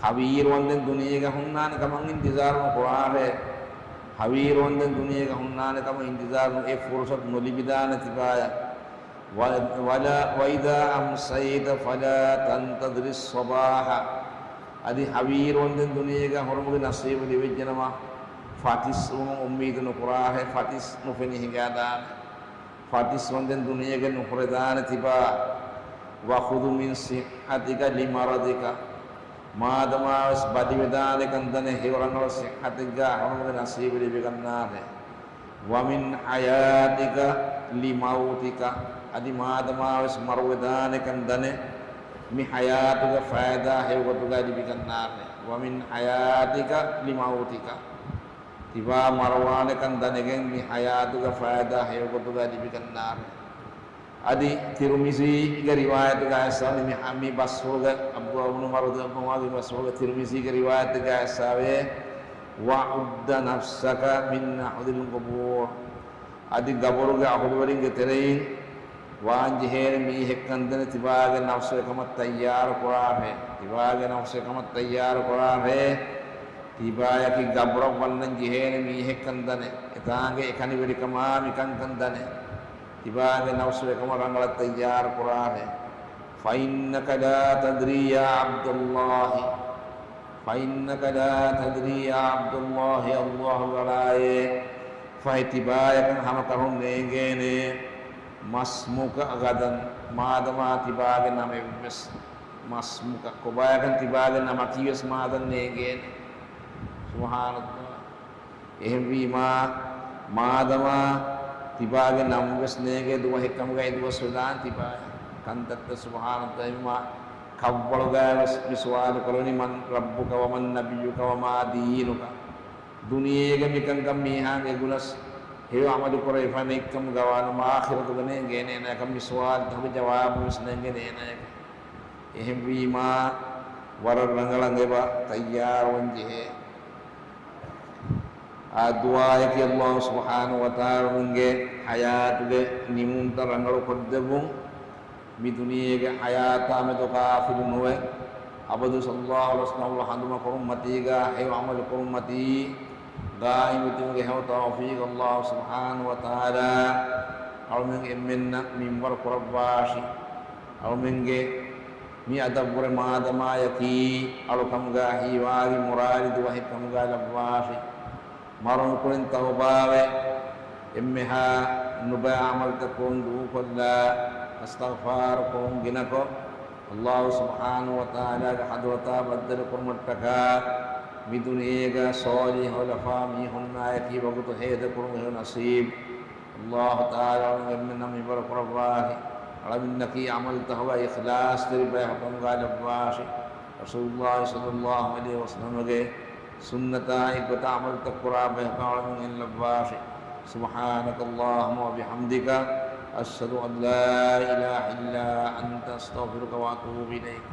ހަވީރު ވަންދެން ދުނިޔޭގަ ހުންނާނެ ކަމަށް އިންތިޒާރު ނުކުރާށޭ. ހަވީރު ވަންދެން ދުނިޔޭގަ ހުންނާނެ ކަމަށް އިންތިޒާރު ނު، އެ ފުރުޞަތު ނުލިބިދާނެ ތިބާޔަށް. ވަ، ވަލާ، وإذا أمسيت فلا تنتظر الصباح، އަދި ހަވީރު ވަންދެން ދުނިޔޭގަ ހުރުމުގެ ނަސީބު ލިބިއްޖެނަމަ، ފަތިސް ވުމުން އުއްމީދު ނުކުރާށޭ، ފަތިސް ނުފެނި ހިނގާދާނެ. ފަތިސް ވަންދެން ދުނިޔޭގަ ނުހުރެދާނެ ތިބާ. وخذ من صحتك لمرضك، މާދަމާވެސް ބަލިވެދާނެކަން ދަނެ، ހެޔޮ ރަނގަޅު ޞިއްޙަތެއްގަ ހުރުމުގެ ނަސީބު ލިބިގަންނާށޭ. ومن حياتك لموتك، އަދި މާދަމާވެސް މަރުވެދާނެކަން ދަނެ، މި ޙަޔާތުގެ ފައިދާ ހެޔޮގޮތުގަ ލިބިގަންނާށޭ. ومن حياتك لموتك، ތިބާ މަރުވާނެކަން ދަނެގެން މި ޙަޔާތުގެ ފައިދާ ހެޔޮގޮތުގަ ލިބިގަންނާށޭ. އަދި ތިރުމިޒީގެ ރިވާޔަތުގަ އައިސްފަވަނީ މި ޙަ، މި ބަސްފުޅުގަ ޢަބްދުﷲ ބުނު ޢުމަރު ރަޟިޔަﷲ ޢަންހުމާގެ ބަސްފުޅުގަ ތިރުމިޒީގެ ރިވާޔަތެއްގަ އައިސްފަވޭ، وعد نفسك من أهل القبور، އަދި ގަބުރުގެ އަހުލުވެރިންގެ ތެރެއިން ވާން ޖެހޭނެ މީހެއްކަން ދަނެ، ތިބާގެ ނަފްސު އެކަމަށް ތައްޔާރު ކުރާށޭ. ތިބާގެ ނަފްސު އެކަމަށް ތައްޔާރު ކުރާށޭ. ތިބާޔަކީ ގަބުރަށް ވަންނަން ޖެހޭނެ މީހެއްކަން ދަނެ، އެތާނގެ އެކަނިވެރިކަމާ މިކަންކަން ދަނެ، ތިބާގެ ނަފްސު އެކަމަށް ރަނގަޅަށް ތައްޔާރު ކުރާށޭ. فإنك لا تدري يا عبد الله، فإنك لا تدري يا عبد الله، ﷲ ގެ ރަސޫލާއޭ، ފަހެ ތިބާޔަކަށް ހަމަކަށަވަރުން ނޭނގޭނެ، ما اسمك غدا، މާދަމާ ތިބާގެ ނަމެއްވެސް، ما اسمك، ކޮބާޔަކަށް ތިބާގެ ނަމަކީވެސް މާދަން ނޭނގޭނެ. ސުބްޙާނަﷲ. އެހެންވީމާ، މާދަމާ ތިބާގެ ނަމުވެސް ނޭނގޭ ދުވަހެއްކަމުގައި ދުވަސް ވެދާން ތިބާ. ކަންތައްތައް ސުބްޙާނަﷲ. އެހެންވީމާ، ކަށްވަޅުގައިވެސް މި ސުވާލު ކުރަނީ، من ربك ومن نبيك وما دينك؟ ދުނިޔޭގެ މިކަންކަން މީހާގެ ގުނަސް ހެޔޮ ޢަމަލު ކުރެވިފަ ނެތްކަމުގަ ވާނަމަ، އާޚިރަތުގަ ނޭނގޭނެ އޭނާޔަކަށް މި ސުވާލުތަކުގެ ޖަވާބުވެސް ނޭނގޭނެ އޭނާޔަކަށް. އެހެންވީމާ، ވަރަށް ރަނގަޅަށް އެބަ ތައްޔާރުވަން ޖެހޭ. އާ ދުޢާއަކީ، ﷲ ސުބްޙާނަހޫ ވަތަޢާލާ އަޅުގަނޑުގެ ޙަޔާތުގެ ނިމުންތައް ރަނގަޅު ކޮށްދެއްވުން، މި ދުނިޔޭގެ ޙަޔާތާމެދު ޣާފިލު ނުވެ، އަބަދު ޞައްލަﷲ ޢަލައިހި ވަސައްލަމަ ޙަދުމަ ކުރުންމަތީގަ ހެޔޮ ޢަމަލު ކުރުންމަތީ ގާއިމުވެތިވުމުގެ ހެޔޮ ތައުފީޤު ﷲ ސުބްޙާނަހޫ ވަތަޢާލާ އަޅުމެން އެންމެންނަށް މިންވަރު ކުރައްވާށި. އަޅުމެންގެ މި އަދަށްވުރެ މާދަމާޔަކީ އަޅުކަމުގަ ހީވާގި މުރާލި ދުވަހެއްކަމުގަ ލައްވާށި. މަރުންކުރިން ތައުބާވެ، އެންމެހާ ނުބައި ޢަމަލުތައް ކުރުން ދޫކޮށްލާ، އިސްތިޣްފާރު ކުރުން ގިނަކޮށް، ﷲ ސުބްޙާނަހޫ ވަތަޢާލާގެ ޙަޟްރަތާ ބައްދަލު ކުރުމަށްޓަކާ، މި ދުނިޔޭގަ ޞާލިޙު ޙުލަފާ މީހުންނާޔަކީ ވަގުތު ހޭދަ ކުރުމުގެ ނަސީބު ﷲ ތަޢާލާ އަޅުގަނޑުމެންނަށް މިންވަރު ކުރައްވާށި. އަޅަމެންނަކީ ޢަމަލުތަކުގަ އިޚްލާޞްތެރި ބަޔަކުކަމުގަ ލައްވާށި. ރަސޫލުﷲ ޞައްލަﷲ ޢަލައިހި ވަސައްލަމަގެ ސުންނަތާއި ގޮތަށް ޢަމަލުތައް ކުރާ ބަޔަކާ އަޅުގަނޑުމެން އެއްލައްވާށި. سبحانك اللهم وبحمدك، أشهد أن لا إله إلا أنت، أستغفرك وأتوب إليك.